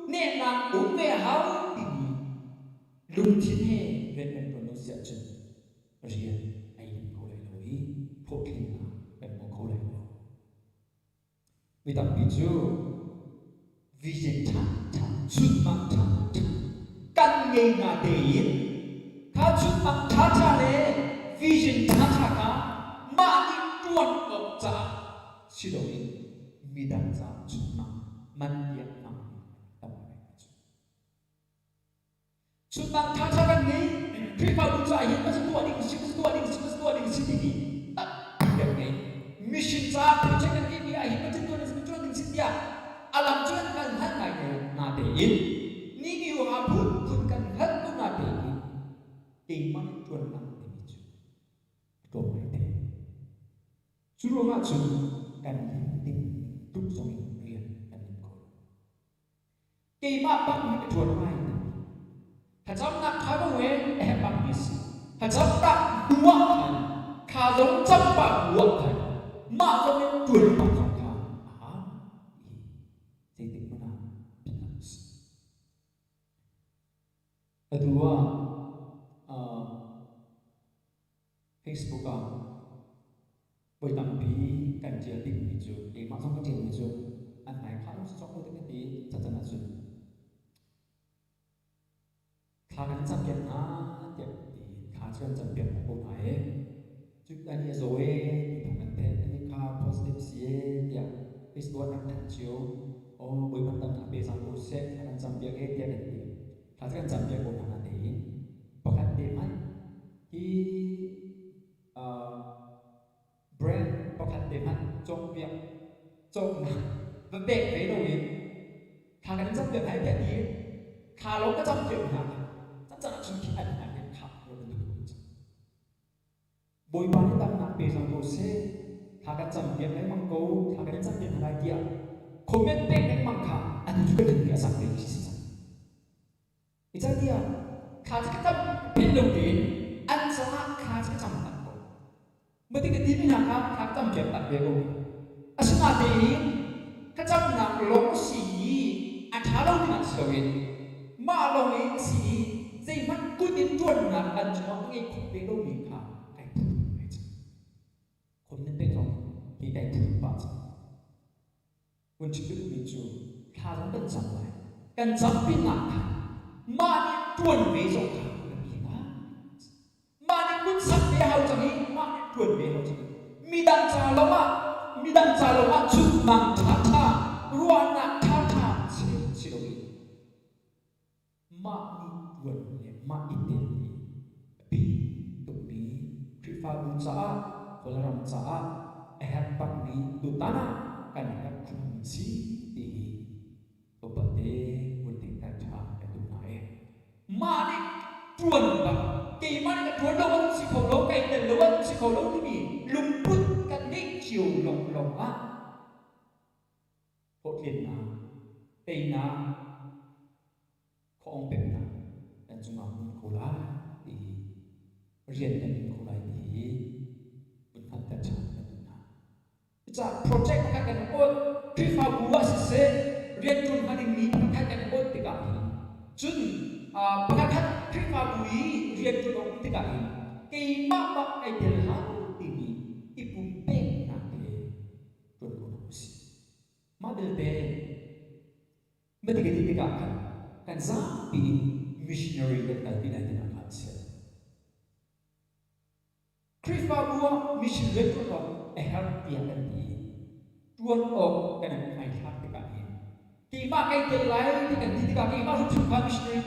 nehnak um ve hau timi lungthin he rian kan ṭuan lo si ahcun rian ai lim kho lai lo i hlawhtlinnak kan hmu kho lai lo. Mi tampi cu vision ṭhaṭha, chunmang ṭhaṭha kan ngei na tein kha chunmang ṭhaṭha le vision ṭhaṭha kha mah nih ṭuan awk caah si loin midang caah chunmang man tiang hmangmi tam ngai cu. Chunmang ṭhaṭha kan ngei. Khrihfabu caah hin kan tuah ding si, kan tuah ding si, kan tuah ding si timi tampi kan ngei. Mission caah project kan ngeihmi ah hin kan tuah ding si, kan tuah ding si tiah a lam cu kan kal hngalh ngai te natein ni mi ruangah phunphun kan hngalh ko natein keimah nih ṭuan lang timi cu a tlawm ngai te. Cu ruangah cun kan lim ding tluk zong in rian kan lim kho lo. Keimah bak nih ka ṭuan lai timi thlacamnak kha ka wen a herh bakmi a si. Thlacamnak hnu ah khan thla zong cam pah bu ah khan mah zong in ṭuan pah zong kha a hau ti zeitik hmanh ah philh hlah usih. Atu ah. cu keimah zong ka ṭialmi cu an hmai khah lo cawk lo te ka ti cacan ahcun thla kan campiak hna tiah ti thla cu kan campiak ko hna i cu an i a zaw e ti thawng kan theih an i kha positive si e tiah Facebook ah rak thanh cio aw Bawipa damnak pe cang ko seh thla kan campiak e tiah kan ti thla cu kan campiak ko hna natein pakhat te hmanh hi brand pakhat te hmanh cawkpiak cawknak va pek ve loin thla kan in campiak hna i tiah ti thla lawng ka campiak hna kha cang ahcun khi an hna hin kha lo bantuk in cang Bawipa nih damnak pe cang ko seh thla kan campiak lengmang ko thla kan in campiak hna lai tiah comment pek lengmang kha atu cu kan nih a cang ve khi si cang. Zeicahtiah thla cu ka cam philh lo tein an caah thla cu ka cam tak ko. Mati ka timi hna kha thla ka cam piak tak ve ko. Asinain thlacamnak lawng si i a ṭha lo dingah si loin mah lawng i a si i zeihmanh kut in ṭuannak an cungah a ngei khawh ve lomi kha kai phu ngai cang. Khon nan pek zong hi kai phu pah cang. Hun chim duhmi cu thla zong kan cam lai. Kan cam pinah khan mah nih ṭuan ve zong kha biapi ngai. Mah nih kut sak ve hau cang i mah nih ṭuan ve hau cang. Midang ca lawngah midang ca lawngah chunmang ṭhaṭha ruahnak ṭhaṭha chim si loin mah nih ṭuan le mah i tel hi a bi tukmi Khrihfabu caah Kawlram caah a herh bakmi tutan ah kan herh khunmi si ti hi tlawmpal te hun theihter ṭha kan duh hna i mah nih ṭuan bak keimah nih ka ṭuan lo an si kho lo kai tel lo an si kho lo timi lungput kan ngeih cio lawnglawng ah hlawhtlinnak teinak khuaawng peknak kan cungah um ko lai ti hi rian kan lim ko lai ti hi vun hngalhter ṭhan kan duh hna. Cucaah project pakhat kan awt Khrihfabu ah siseh rianṭuan hnga dingmi pakhat kan awt tikah hin cun pakhat Khrihfabu i rianṭuan a um tikah hin keimah bak kai tel hau timi i pumpeknak he ṭuan ko hna usih. Mah belte Mati ka ti tikah khan kan zapi in missionary kan kal ti lai tinak kha a si. Khrihfabu ah mission rianṭuan awk a herh tiah kan ti i ṭuan awk kan in hmaithlak tikah hin keimah kai tel lai ti kan ti tikah keimah hrimhrim kha missionary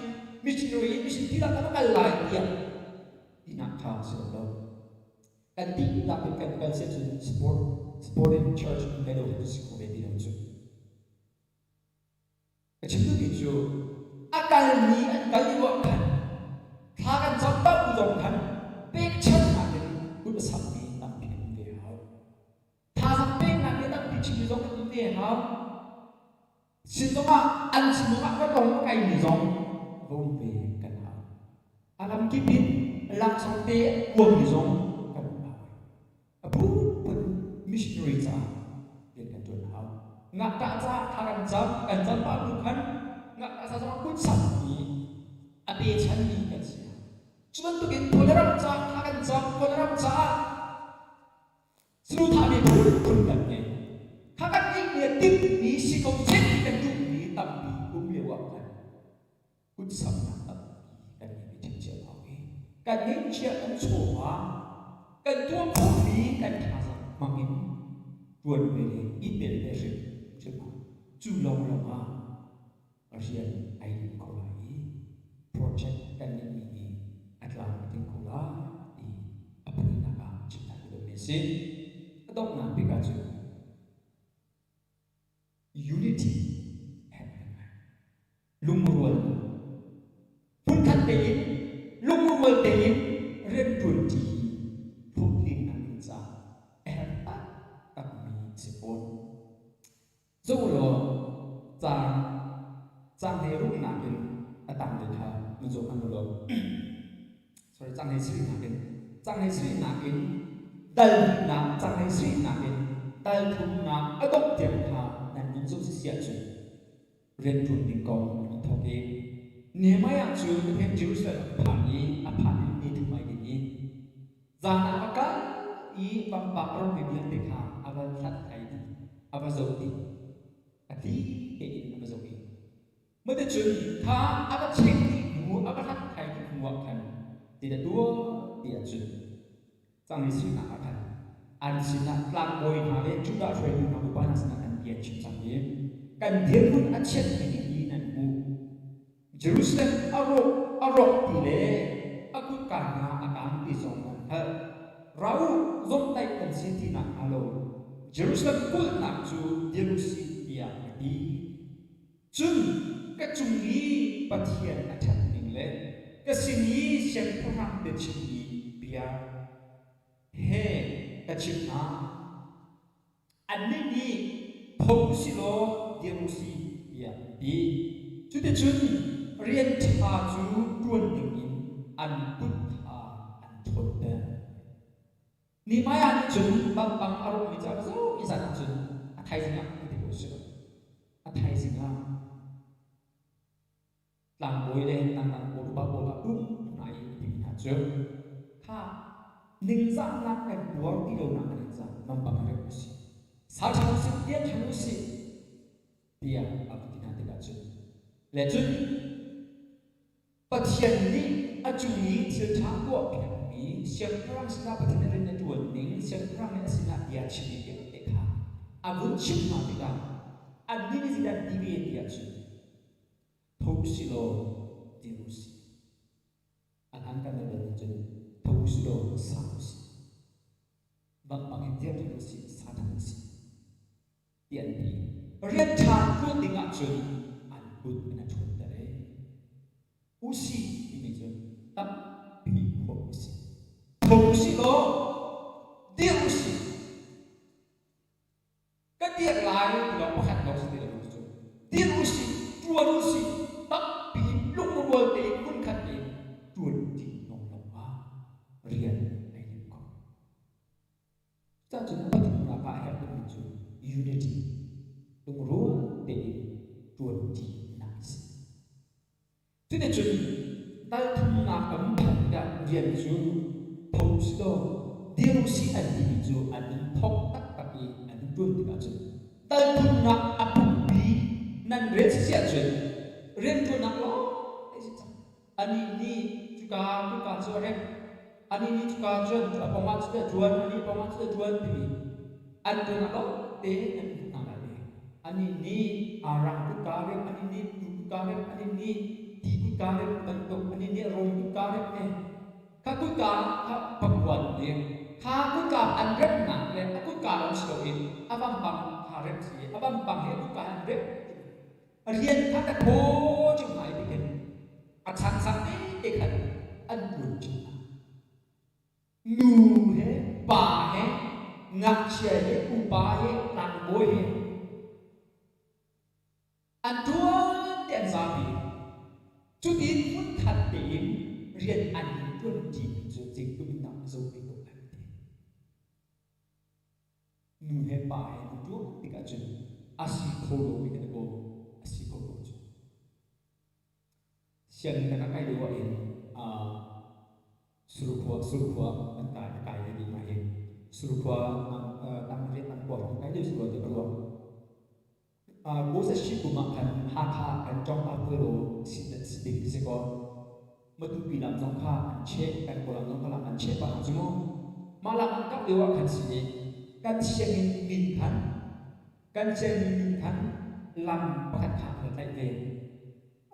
missionary in mission ti lah ka va kal lai tiah tinak kha a si lo. Kan dihlak in kan kal si ahcun support supporting church in kai lo cu si kho ve ti lo cu. Ka chim duhmi cu a kalmi an kal lio ah khan thla kan cam bak bu zong khan pekchanhnak in kut a sammi tampi kan um ve hau. Thazaang peknak in tampi chimmi zong kan um ve hau. Sin zongah an sin zongah ka tong a kaimi zong va um ve kan hau. A lamkip in laksawng te a kuangmi zong kan um hau. A phunphun missionary caah rian kan ṭuan hau. Ngakṭah caah thla kan cam, kan cam pah bu khan ngakṭah ca zongah kut sammi a pechanmi kan si hau. Cu bantukin Kawlram caah thla kan cam, Kawlram caah saduhthahmi phunphun kan ngei. Kha kan ngeihmi a timhmi si ko seh ti kan duhmi tampi um lio ah khan kut samnak tampi kan ngei ve ṭhiamṭhiam hau i kan ngeihchiah kan chawva kan tuah khawhmi kan thazaang hmang in ṭuan ve le i tel ve hrim hrim ah cu lawnglawng ah rian ai lim kho lai i project kan ngeihmi hi a tlam a tling kho lai ti a pahnihnak ah chim ṭhan ka duhmi a si. A donghnak bik ahcun unity herh ngaingai. Lungrualnak. Hmunkhat tein lungrual tein rianṭuanṭi hi hlawhtlinnak ding caah a herh taktakmi a si fawn. Zoh law caang caang he rumnak in a tanglei kha na zoh hmanh u law sorry caang he sirinak in caang he sirinak in dal hnihnak caang he sirinak in dal thumnak a dongh tiang kha nan vun zoh si si ahcun rianṭuan ding kong an i thawk i Nehemiah cu Pathian Jerusalem a phan i a phan in ni thum ai din i zan ah a kal i pangpang a rawkmi vialte kha a van hlat ai dih. A va zoh dih. A tli tein a va zoh i Cuticun kha a va chek dih hnu, a va hlathlai dih hnu ah khan ti a tuah ti ahcun cangmi sinak ah khan an sinah tlangbawi hna le Judah hruaitu hna upa hna sinah khan bia chim cang i kan dirhmun a chiat ning hi nan hmuh. Jerusalem a rawk a rawk ti le a kutka hna a kang ti zong nan hngalh. Ra u, zomhtaih kan si ti nakhnga lo Jerusalem kulhnak cu dir u sih tiah a ti. Cun ka cung i Pathian a ṭhat ning le ka sin i siangpahrang biachimmi bia he ka chimh hna. Annih nih, Tho u sih law dir u sih, tiah an ti. Cuticun rian ṭha cu ṭuan dingin an kut kha an ṭhawnter. Nehemiah nih cun vampang a rawhmi cu a va zoh i zan ah cun a thaizing ah ti ko sih. A thaizing ah tlangbawi le tlangdang pawl upa pawl kha pum hna i a timi hna cu kha ningzahnak kan tuar ti lonak an in zah vampang hi rep usih. Sa ṭhan usih, tian ṭhan usih tiah a va ti hna tikah cun le cun Pathian nih a cung i thil ṭha tuahpiakmi siangpahrang sinah Pathian nih rian a ṭuan ning, siangpahrang nih a sinah bia a chimmi vialte kha a vun chimh hna tikah annih nih zeidah an ti ve ti ahcun tho u sih law dir u sih. A hlan kan bal cun tho u sih law sa u sih. Vampang in dir ṭhan u sih, sa ṭhan u sih. Ti an ti. Rian ṭha ṭuan ding ahcun an kut an ṭhawnter i usi timi cu tampi khawh a si. Tho usih law dir usih. Ka dir lai ti lawng pakhat lawng si ti lo cu. Dir usih, ṭuan usih, tampi lungrual tein hmunkhat tein ṭuan ṭi lawng ah rian ai lim kho. Cucun pathumnak ah a herh tukmi cu unity, lungrual tein ṭuanṭinak a si. Cuticun dal thumnak kan phanh tikah rian cu tho usih law dir usih an timi cu an in thawk taktak i an in ṭuan tikah cun dal thumnak a pumpi nan rian si ahcun rianṭuannak lawng a si cang. Anih nih cuka kuka cu a remh. Anih nih cuka cun a pawngah cu a ṭuan, anih pawngah cu a ṭuan timi an ṭuan ah te an hmuh hna lai i anih nih rang kutka remh, anih nih tuu kutka remh, anih nih ti kutka remh bantuk, anih nih rawl kutka remh he kha kutka kha pakuan nih kha kutka an remhnak le a kutka lawng si loin a vampang kha remh si a vampang he kutka he an remh. Rian kha ka thaw ṭung hna i tikhin a changchang te khan an ṭuan ṭung hna. Nu he pa he ngakchia he upa he tlangbawi he an ṭuan ti an zapi. Cutin hmunkhat tein rian an in ṭuan ṭimi cu zeitluk in dah zo ve ko lai ti. Nu he pa he an ṭuan tikah cun a si kho lomi kan kaw a si kho ko cu. Sianginn kan rak kai lio ahhin Surkhua Surkhua kan kai ka kai ve ding ahhin Surkhua tang riat tang kua hrawng kai lio si rua ti ka ruah. Moses kum ah khan Hakha kan cong pa puai si ding ti si kaw Matupi lam zong kha an cheh kan Kawlram zong kha lam an cheh pah cu mu. Mah lam an kap lio ah khan si i kan sianginn min khan kan sianginn min khan lam pakhat kha an tlaih ve.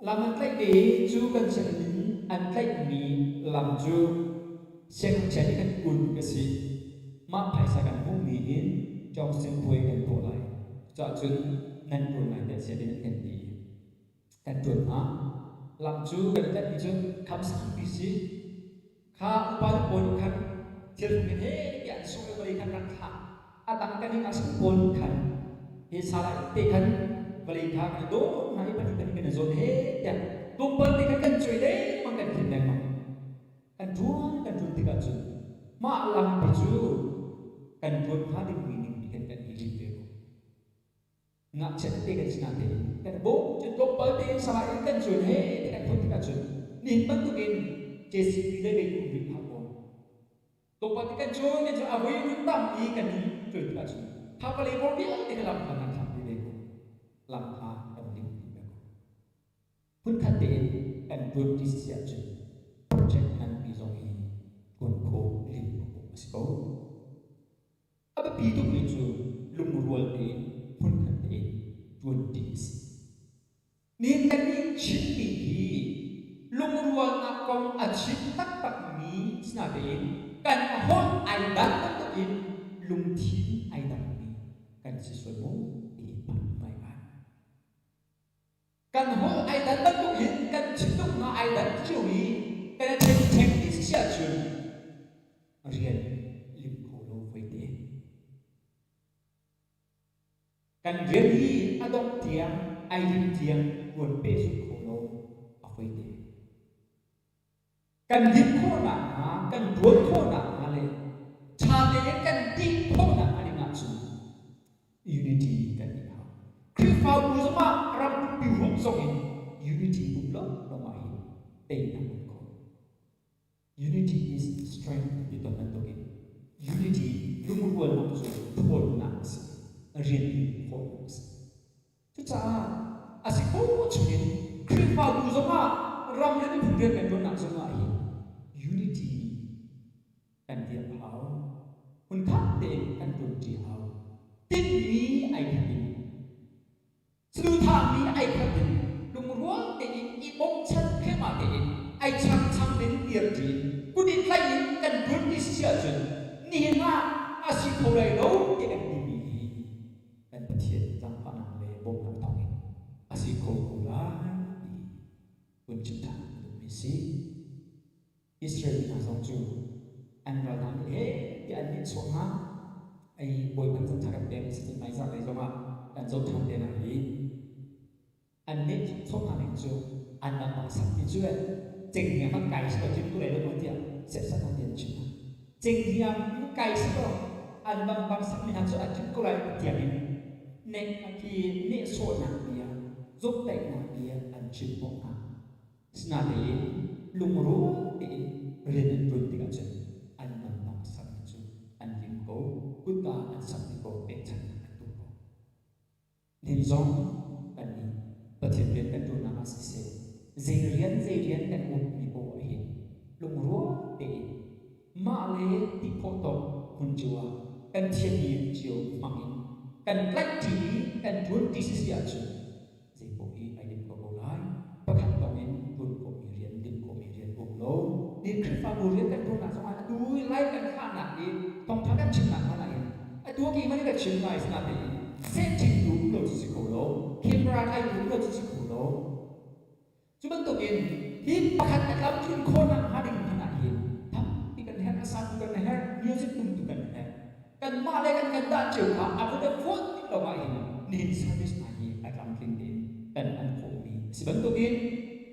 Lam an tlaih ve i cu kan sianginn an tlaihmi lam cu siangngakchia nih kan kun a si. Mah phaisa kan hmuhmi in Cawngsin puai kan tuah lai. Cucaah cun nan ṭuan lai tiah sianginn an kan ti. Kan ṭuan hna. Lam cu kan i tlaihmi cu kham sangpi si. Kha upa pawl nih khan thilhruk in he tiah an sungh i vawlei khan rak thlah. A dang kan i ngakchia pawl nih khan hi salai te khan vawlei kha kan i dawn hna i pahnih pahnih kan i zawn he tiah tlawmpal te khan kan cuai lengmang kan khin lengmang. Kan ṭuan kan ṭuan tikah cun mah lampi cu kan ṭuan hnga dingmi ning pi khan kan i lim ve ko. Ngakchia tete kan si natein kan bawm cun tlawmpal tein salai in kan cuan he ti kan thawt tikah cun nihin bantukin JCB le lei um rih hlah maw. Tlawmpal te kan cuan kan cuan a voi run tam i kan hun cuan tikah cun Kha vawlei bor vialte kha lam kha nan thlak dih ve ko. Lam kha kan lim dih ve ko. Hmunkhat tein kan ṭuan ṭi si ahcun project nganpi zong hi ṭuan khawh lim khawh a si ko. A biapi tukmi cu lungrual tein hmunkhat tein ṭuan ṭi a si. Nihin kannih Chinmi hi lungrualnak kong a chim taktakmi sinatein kan holh ai dan bantukin lungthin ai dangmi kan si sual maw ti hi phan ngaingai. Kan holh ai dan bantukin kan thinlung ai dan cio i kan i ṭhen ti si ahcun rian lim kho lo voi te. Kan rian hi a dongh tiang ai lim tiang tuan pehzulh kho lo a voi te. Kan lim khawh nakhnga, kan ṭuan khawh nakhnga le ṭha tein kan ti khawh nakhnga ding ahcun unity kan ngeih hau. Khrihfabu zongah ram pumpi huap zong in unity um lawnglawng ah hin teinak um kho. Unity is strength ti ton bantukin unity lungrualnak cu ṭhawnnak a si, rian lim khawhnak a si. Cucaah a si khawh chungin Khrihfabu zongah ram le miphun rian kan ṭuannak zongah hin unity kan dirh a hau. Hmunkhat tein kan ṭuanṭi a hau. Tinhmi ai khat in, saduhthahmi ai khat in, lungrual tein i bawmchan thengmah tein ai changchang in dirṭi in kut i tlaih in kan ṭuanṭi si ahcun nihin ah a si kho lai lo ti kan timi hi kan Pathian zaangfahnak le bawmhnak thawngin a si kho ko lai ti hun chim ṭhan ka duhmi si. Israel mi hna zong cu an ral hna nih he tiah an nihchuah hna. Ai Bawipa nih chan kan pek si cun hmaizarh lei zongah kan zoh ṭhan te lai i an nih chuah hna ning cu an bang sakmi cu cenghngia hmanh kai si lo thim tu lai lo maw tiah serhsat hna ti an chim hna. Cenghngia kai si lo an bang bang sakmi hna cu a thim ko lai tiang in nek khi nehsawhnak bia zumhtaihnak bia an chim hnawh hna. Asinain lungrual tein rian an ṭuan tikah cun an bang sakmi cu an lim ko, kutka an sakmi ko pekchanhnak an tuah ko. Nihin zong kannih Pathian rian kan ṭuannak ah siseh, zei rian zei rian kan uapmi poah hin lungrual tein mah le ti khawh tawk hmun cio ah kan thiammi cio hmang in kan tlaihṭi i kan ṭuanṭi sisi ahcun zei paoh hi ai lim ko ko lai. Pakhat lawng in ṭuan khawhmi rian, lim khawhmi rian um lo. Nihin Khrihfabu rian kan ṭuannak zongah atu lai kan thlahnak i thawngṭha kan chimnak hmanh ahhin atu ki hmanh in ka chim lai sinatein sehṭhingtu um lo cu si kho lo, camera tlaitu um lo cu si kho lo. Cu bantukin hi pakhat a tlamtlin khawhnak hnga ding hmanh ahhin tampi kan herh, a satu kan herh, music tumtu kan herh. Kanmah le kan kan dah cio kha a va fawn tik lo ah hin nihin service hna hi a tlamtling tein kan hman khawhmi a si bantukin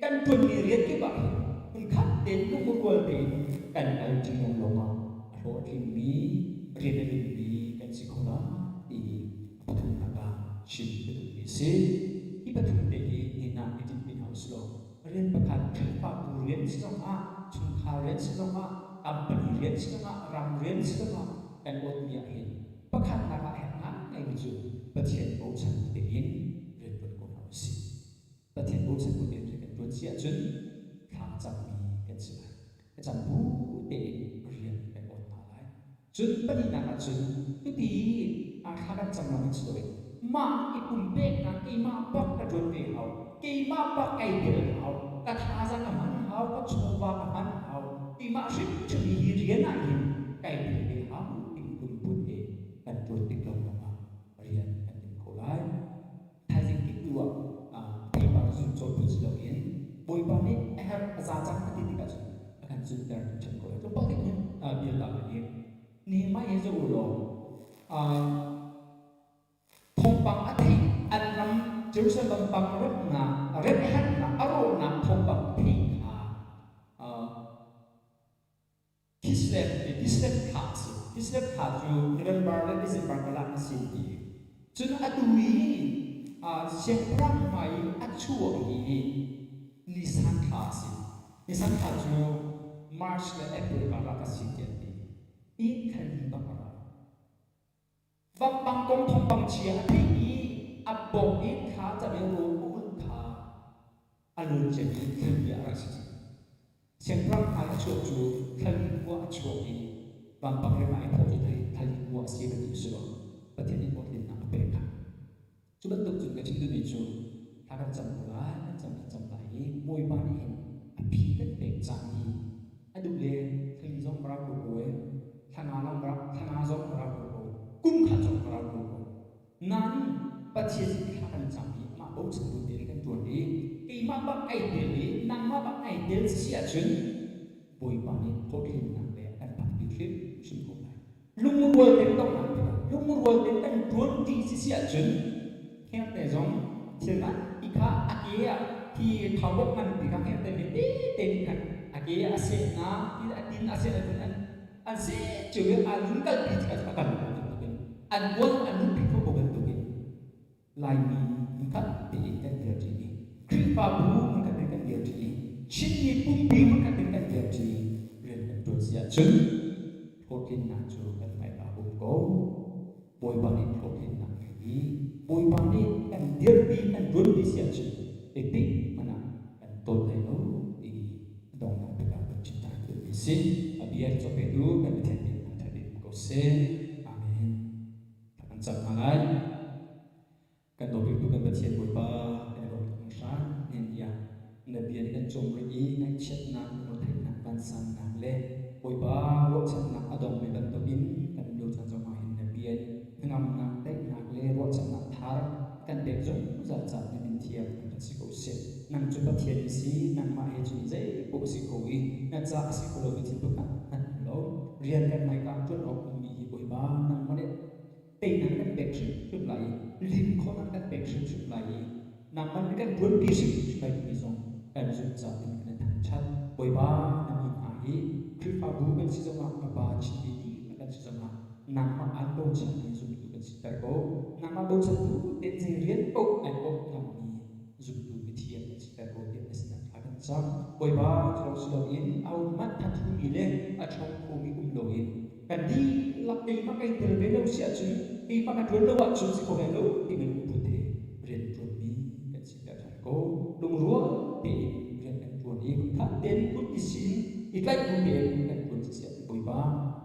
kan ṭuanmi rian kip ah hin hmunkhat tein lungrual tein kan kal ṭi lawng ah a hlawhtlingmi rian a limmi kan si kho lai ti hi a pathumnak ah chim ka duhmi a si. Hi pathum te hi nihin ah i tinhmi hna usih law rian pakhat Khrihfabu rian si zongah chungkhar rian si zongah company rian si zongah ram rian si zongah kan awtmi ah hin pakhatnak ah herh ngaingaimi cu Pathian bochan tein rian ṭuan ko hna usih. Pathian bochan bu tein rian kan ṭuan si ahcun thla a cammi kan si lai. Thlacam bu tein rian kan awt hna lai. Cun pahnihnak ah cun cuti thla kan cam lawng in si loin mah i pumpeknak keimah bak ka ṭuan ve hau, keimah bak kai tel hau, ka thazaang ka hman hau, ka chawva ka hman hau, keimah hrimhrim hi rian ah hin kai tel ve hau timi lungput he kan ṭuan tik lawnglawng ah rian kan lim kho lai. Thaizing kip tu ah theipar zun cawl phun si loin Bawipa nih a herh a za cang a ti tikah cun a kan zunter ṭhan ko lai. Tlawmpal te kun bia ta lai i Nehemiah hi zoh u law thawngpang a theih an ram Jerusalem bang remnak remh herhnak a rawhnak thawngpang a theih kha Kislev Kislev thla a si. Kislev thla cu November le December karlak a si ti. Cun atu i siangpahrang hmai i a chuak hi Nisan thla a si. Nisan thla cu March le April karlak a si ti an ti. I thal bak a ra. Vampang kong thawngpang chia a theih i a bawk i thla cam i rawl a ulh kha a luan ciami thilbia a rak si. Siangpahrang hmai a chuah cu thlali hnu ah a chuak i vampang rem ah ai thawh cu thlali hnu ah a si va ti usih law Pathian nih hlawhtlinnak a pek kha. Cu bantuk cun ka chim duhmi cu thla kan cam ko lai, kan cam kan cam lai i Bawipa nih hin a phi kan pek caan hi a duh le thlali zong ka rau ko ko e, thla nga zong thla nga zong ka rau ko ko, kum khat zong ka rau ko ko. Nain Pathian sin thla kan cam i amah bochan bu tein kan ṭuan i keimah bak ai tel i nangmah bak ai tel si ahcun Bawipa nih hlawhtlinnak le a kan phakpi hrimhrim ko lai. Lungrual tein donghnak tikah lungrual tein kan ṭuan ṭi si si ahcun hngerte zong thil nganpi kha a ke ah hi khaubawk nganpi kha hngerte mi tete nih khan a ke ah a sehnak ti a tin a seh ahcun an an seh cio i an hun kalpi tikah a kal ko bantukin an bual an nunpi kho ko bantukin Laimi hmunkhat tein kan dirṭi i Khrihfabu hmunkhat tein kan dirṭi i Chinmi pumpi hmunkhat tein kan dirṭi rian kan ṭuan si ahcun hlawhtlinnak cu kan hmaika a um ko. Bawipa nih hlawhtlinnak ngei i Bawipa nih kan dirpi kan ṭuanpi si ahcun zeitik hmanh ah kan tawn lai lo ti a donghnak bik ah kan chim ṭhan duhmi si. A bia cawpetu kan Pathian nih thangṭhat in ko seh. Amen. Kan cam hna lai. Kan dawtbiktu kan Pathian Bawipa kan i lawm tuk hringhran. Nihin ni ah na bia nih kan cawm rih i ngaihchiatnak, lungretheihnak, vansannak le Bawipa ruahchannak a dongmi bantukin kan um lio caan zongah hin na bia nih hnangamnak, daihnak le ruahchannak thar kan pek zungzal caah na min thiang kan si ko seh. Nang cu Pathian na si, nangmah he cun zei paoh a si kho i na ca a si kho lomi thil pakhat hmanh um lo. Rian kan hmaika ṭuan awk ummi hi Bawipa nangmah nih teinak kan pek hrimhrim lai i lim khawhnak kan pek hrimhrim lai i nangmah nih kan ṭuanpi hrimhrim lai timi zong kan zumh caah kan in thangṭhat. Bawipa na mi hna hi Khrihfabu kan si zongah na Pa Chinmi dihlak kan si zongah nangmah aan bochanmi zumtu kan siter ko. Nangmah bochan bu tein zei rian paoh ai awk ngammi zumtu mithiang kan siter ko tiah na sinah thla kan cam. Bawipa cu si loin ahohmanh thathumi le a ṭhawng khomi um loin kan dihlak keimah kai tel ve lo si ahcun keimah ka ṭuan lo ahcun si kho lai lo timi lungput he rian ṭuanmi kan siter ṭhan ko. Lungrual tein rian kan ṭuan i hmunkhat tein kut i sin i tlaih bu tein kan ṭuan siseh Bawipa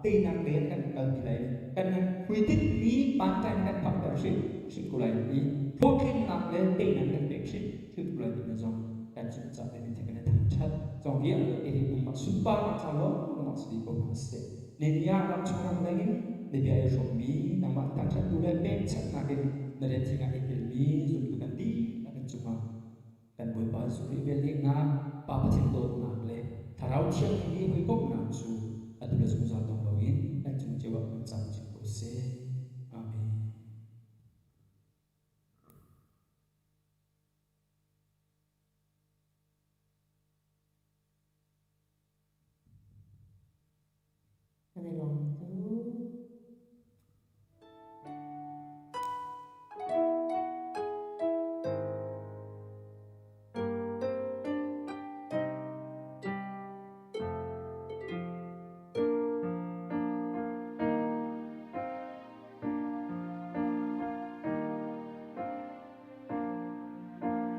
teinak lei ah kan kalpi lai kan hmuitinhmi panṭai kan phakter hrim hrim ko lai i hlawhtlinnak le teinak kan pek hrim hrim ko lai timi zong kan zumh caah le kan i thangṭhat zong vialte hi nangmah sunparnak ca lawnglawng si dih ko hna seh. Niniah ram chung ram leng in na bia i hrawmmi nangmah thangṭhattu le pekchanhnak in na rian thing ah i telmi zumtu kan dihlak in cungah kan Bawipa Jesuh Khrih velngeihnak, Pa Pathian dawtnak le Thlarau Thianghlim i hawikomhnak cu atu le zungzal dong loin kan cung cio ah kan cam chin ko seh. Amen. Kan i lawm.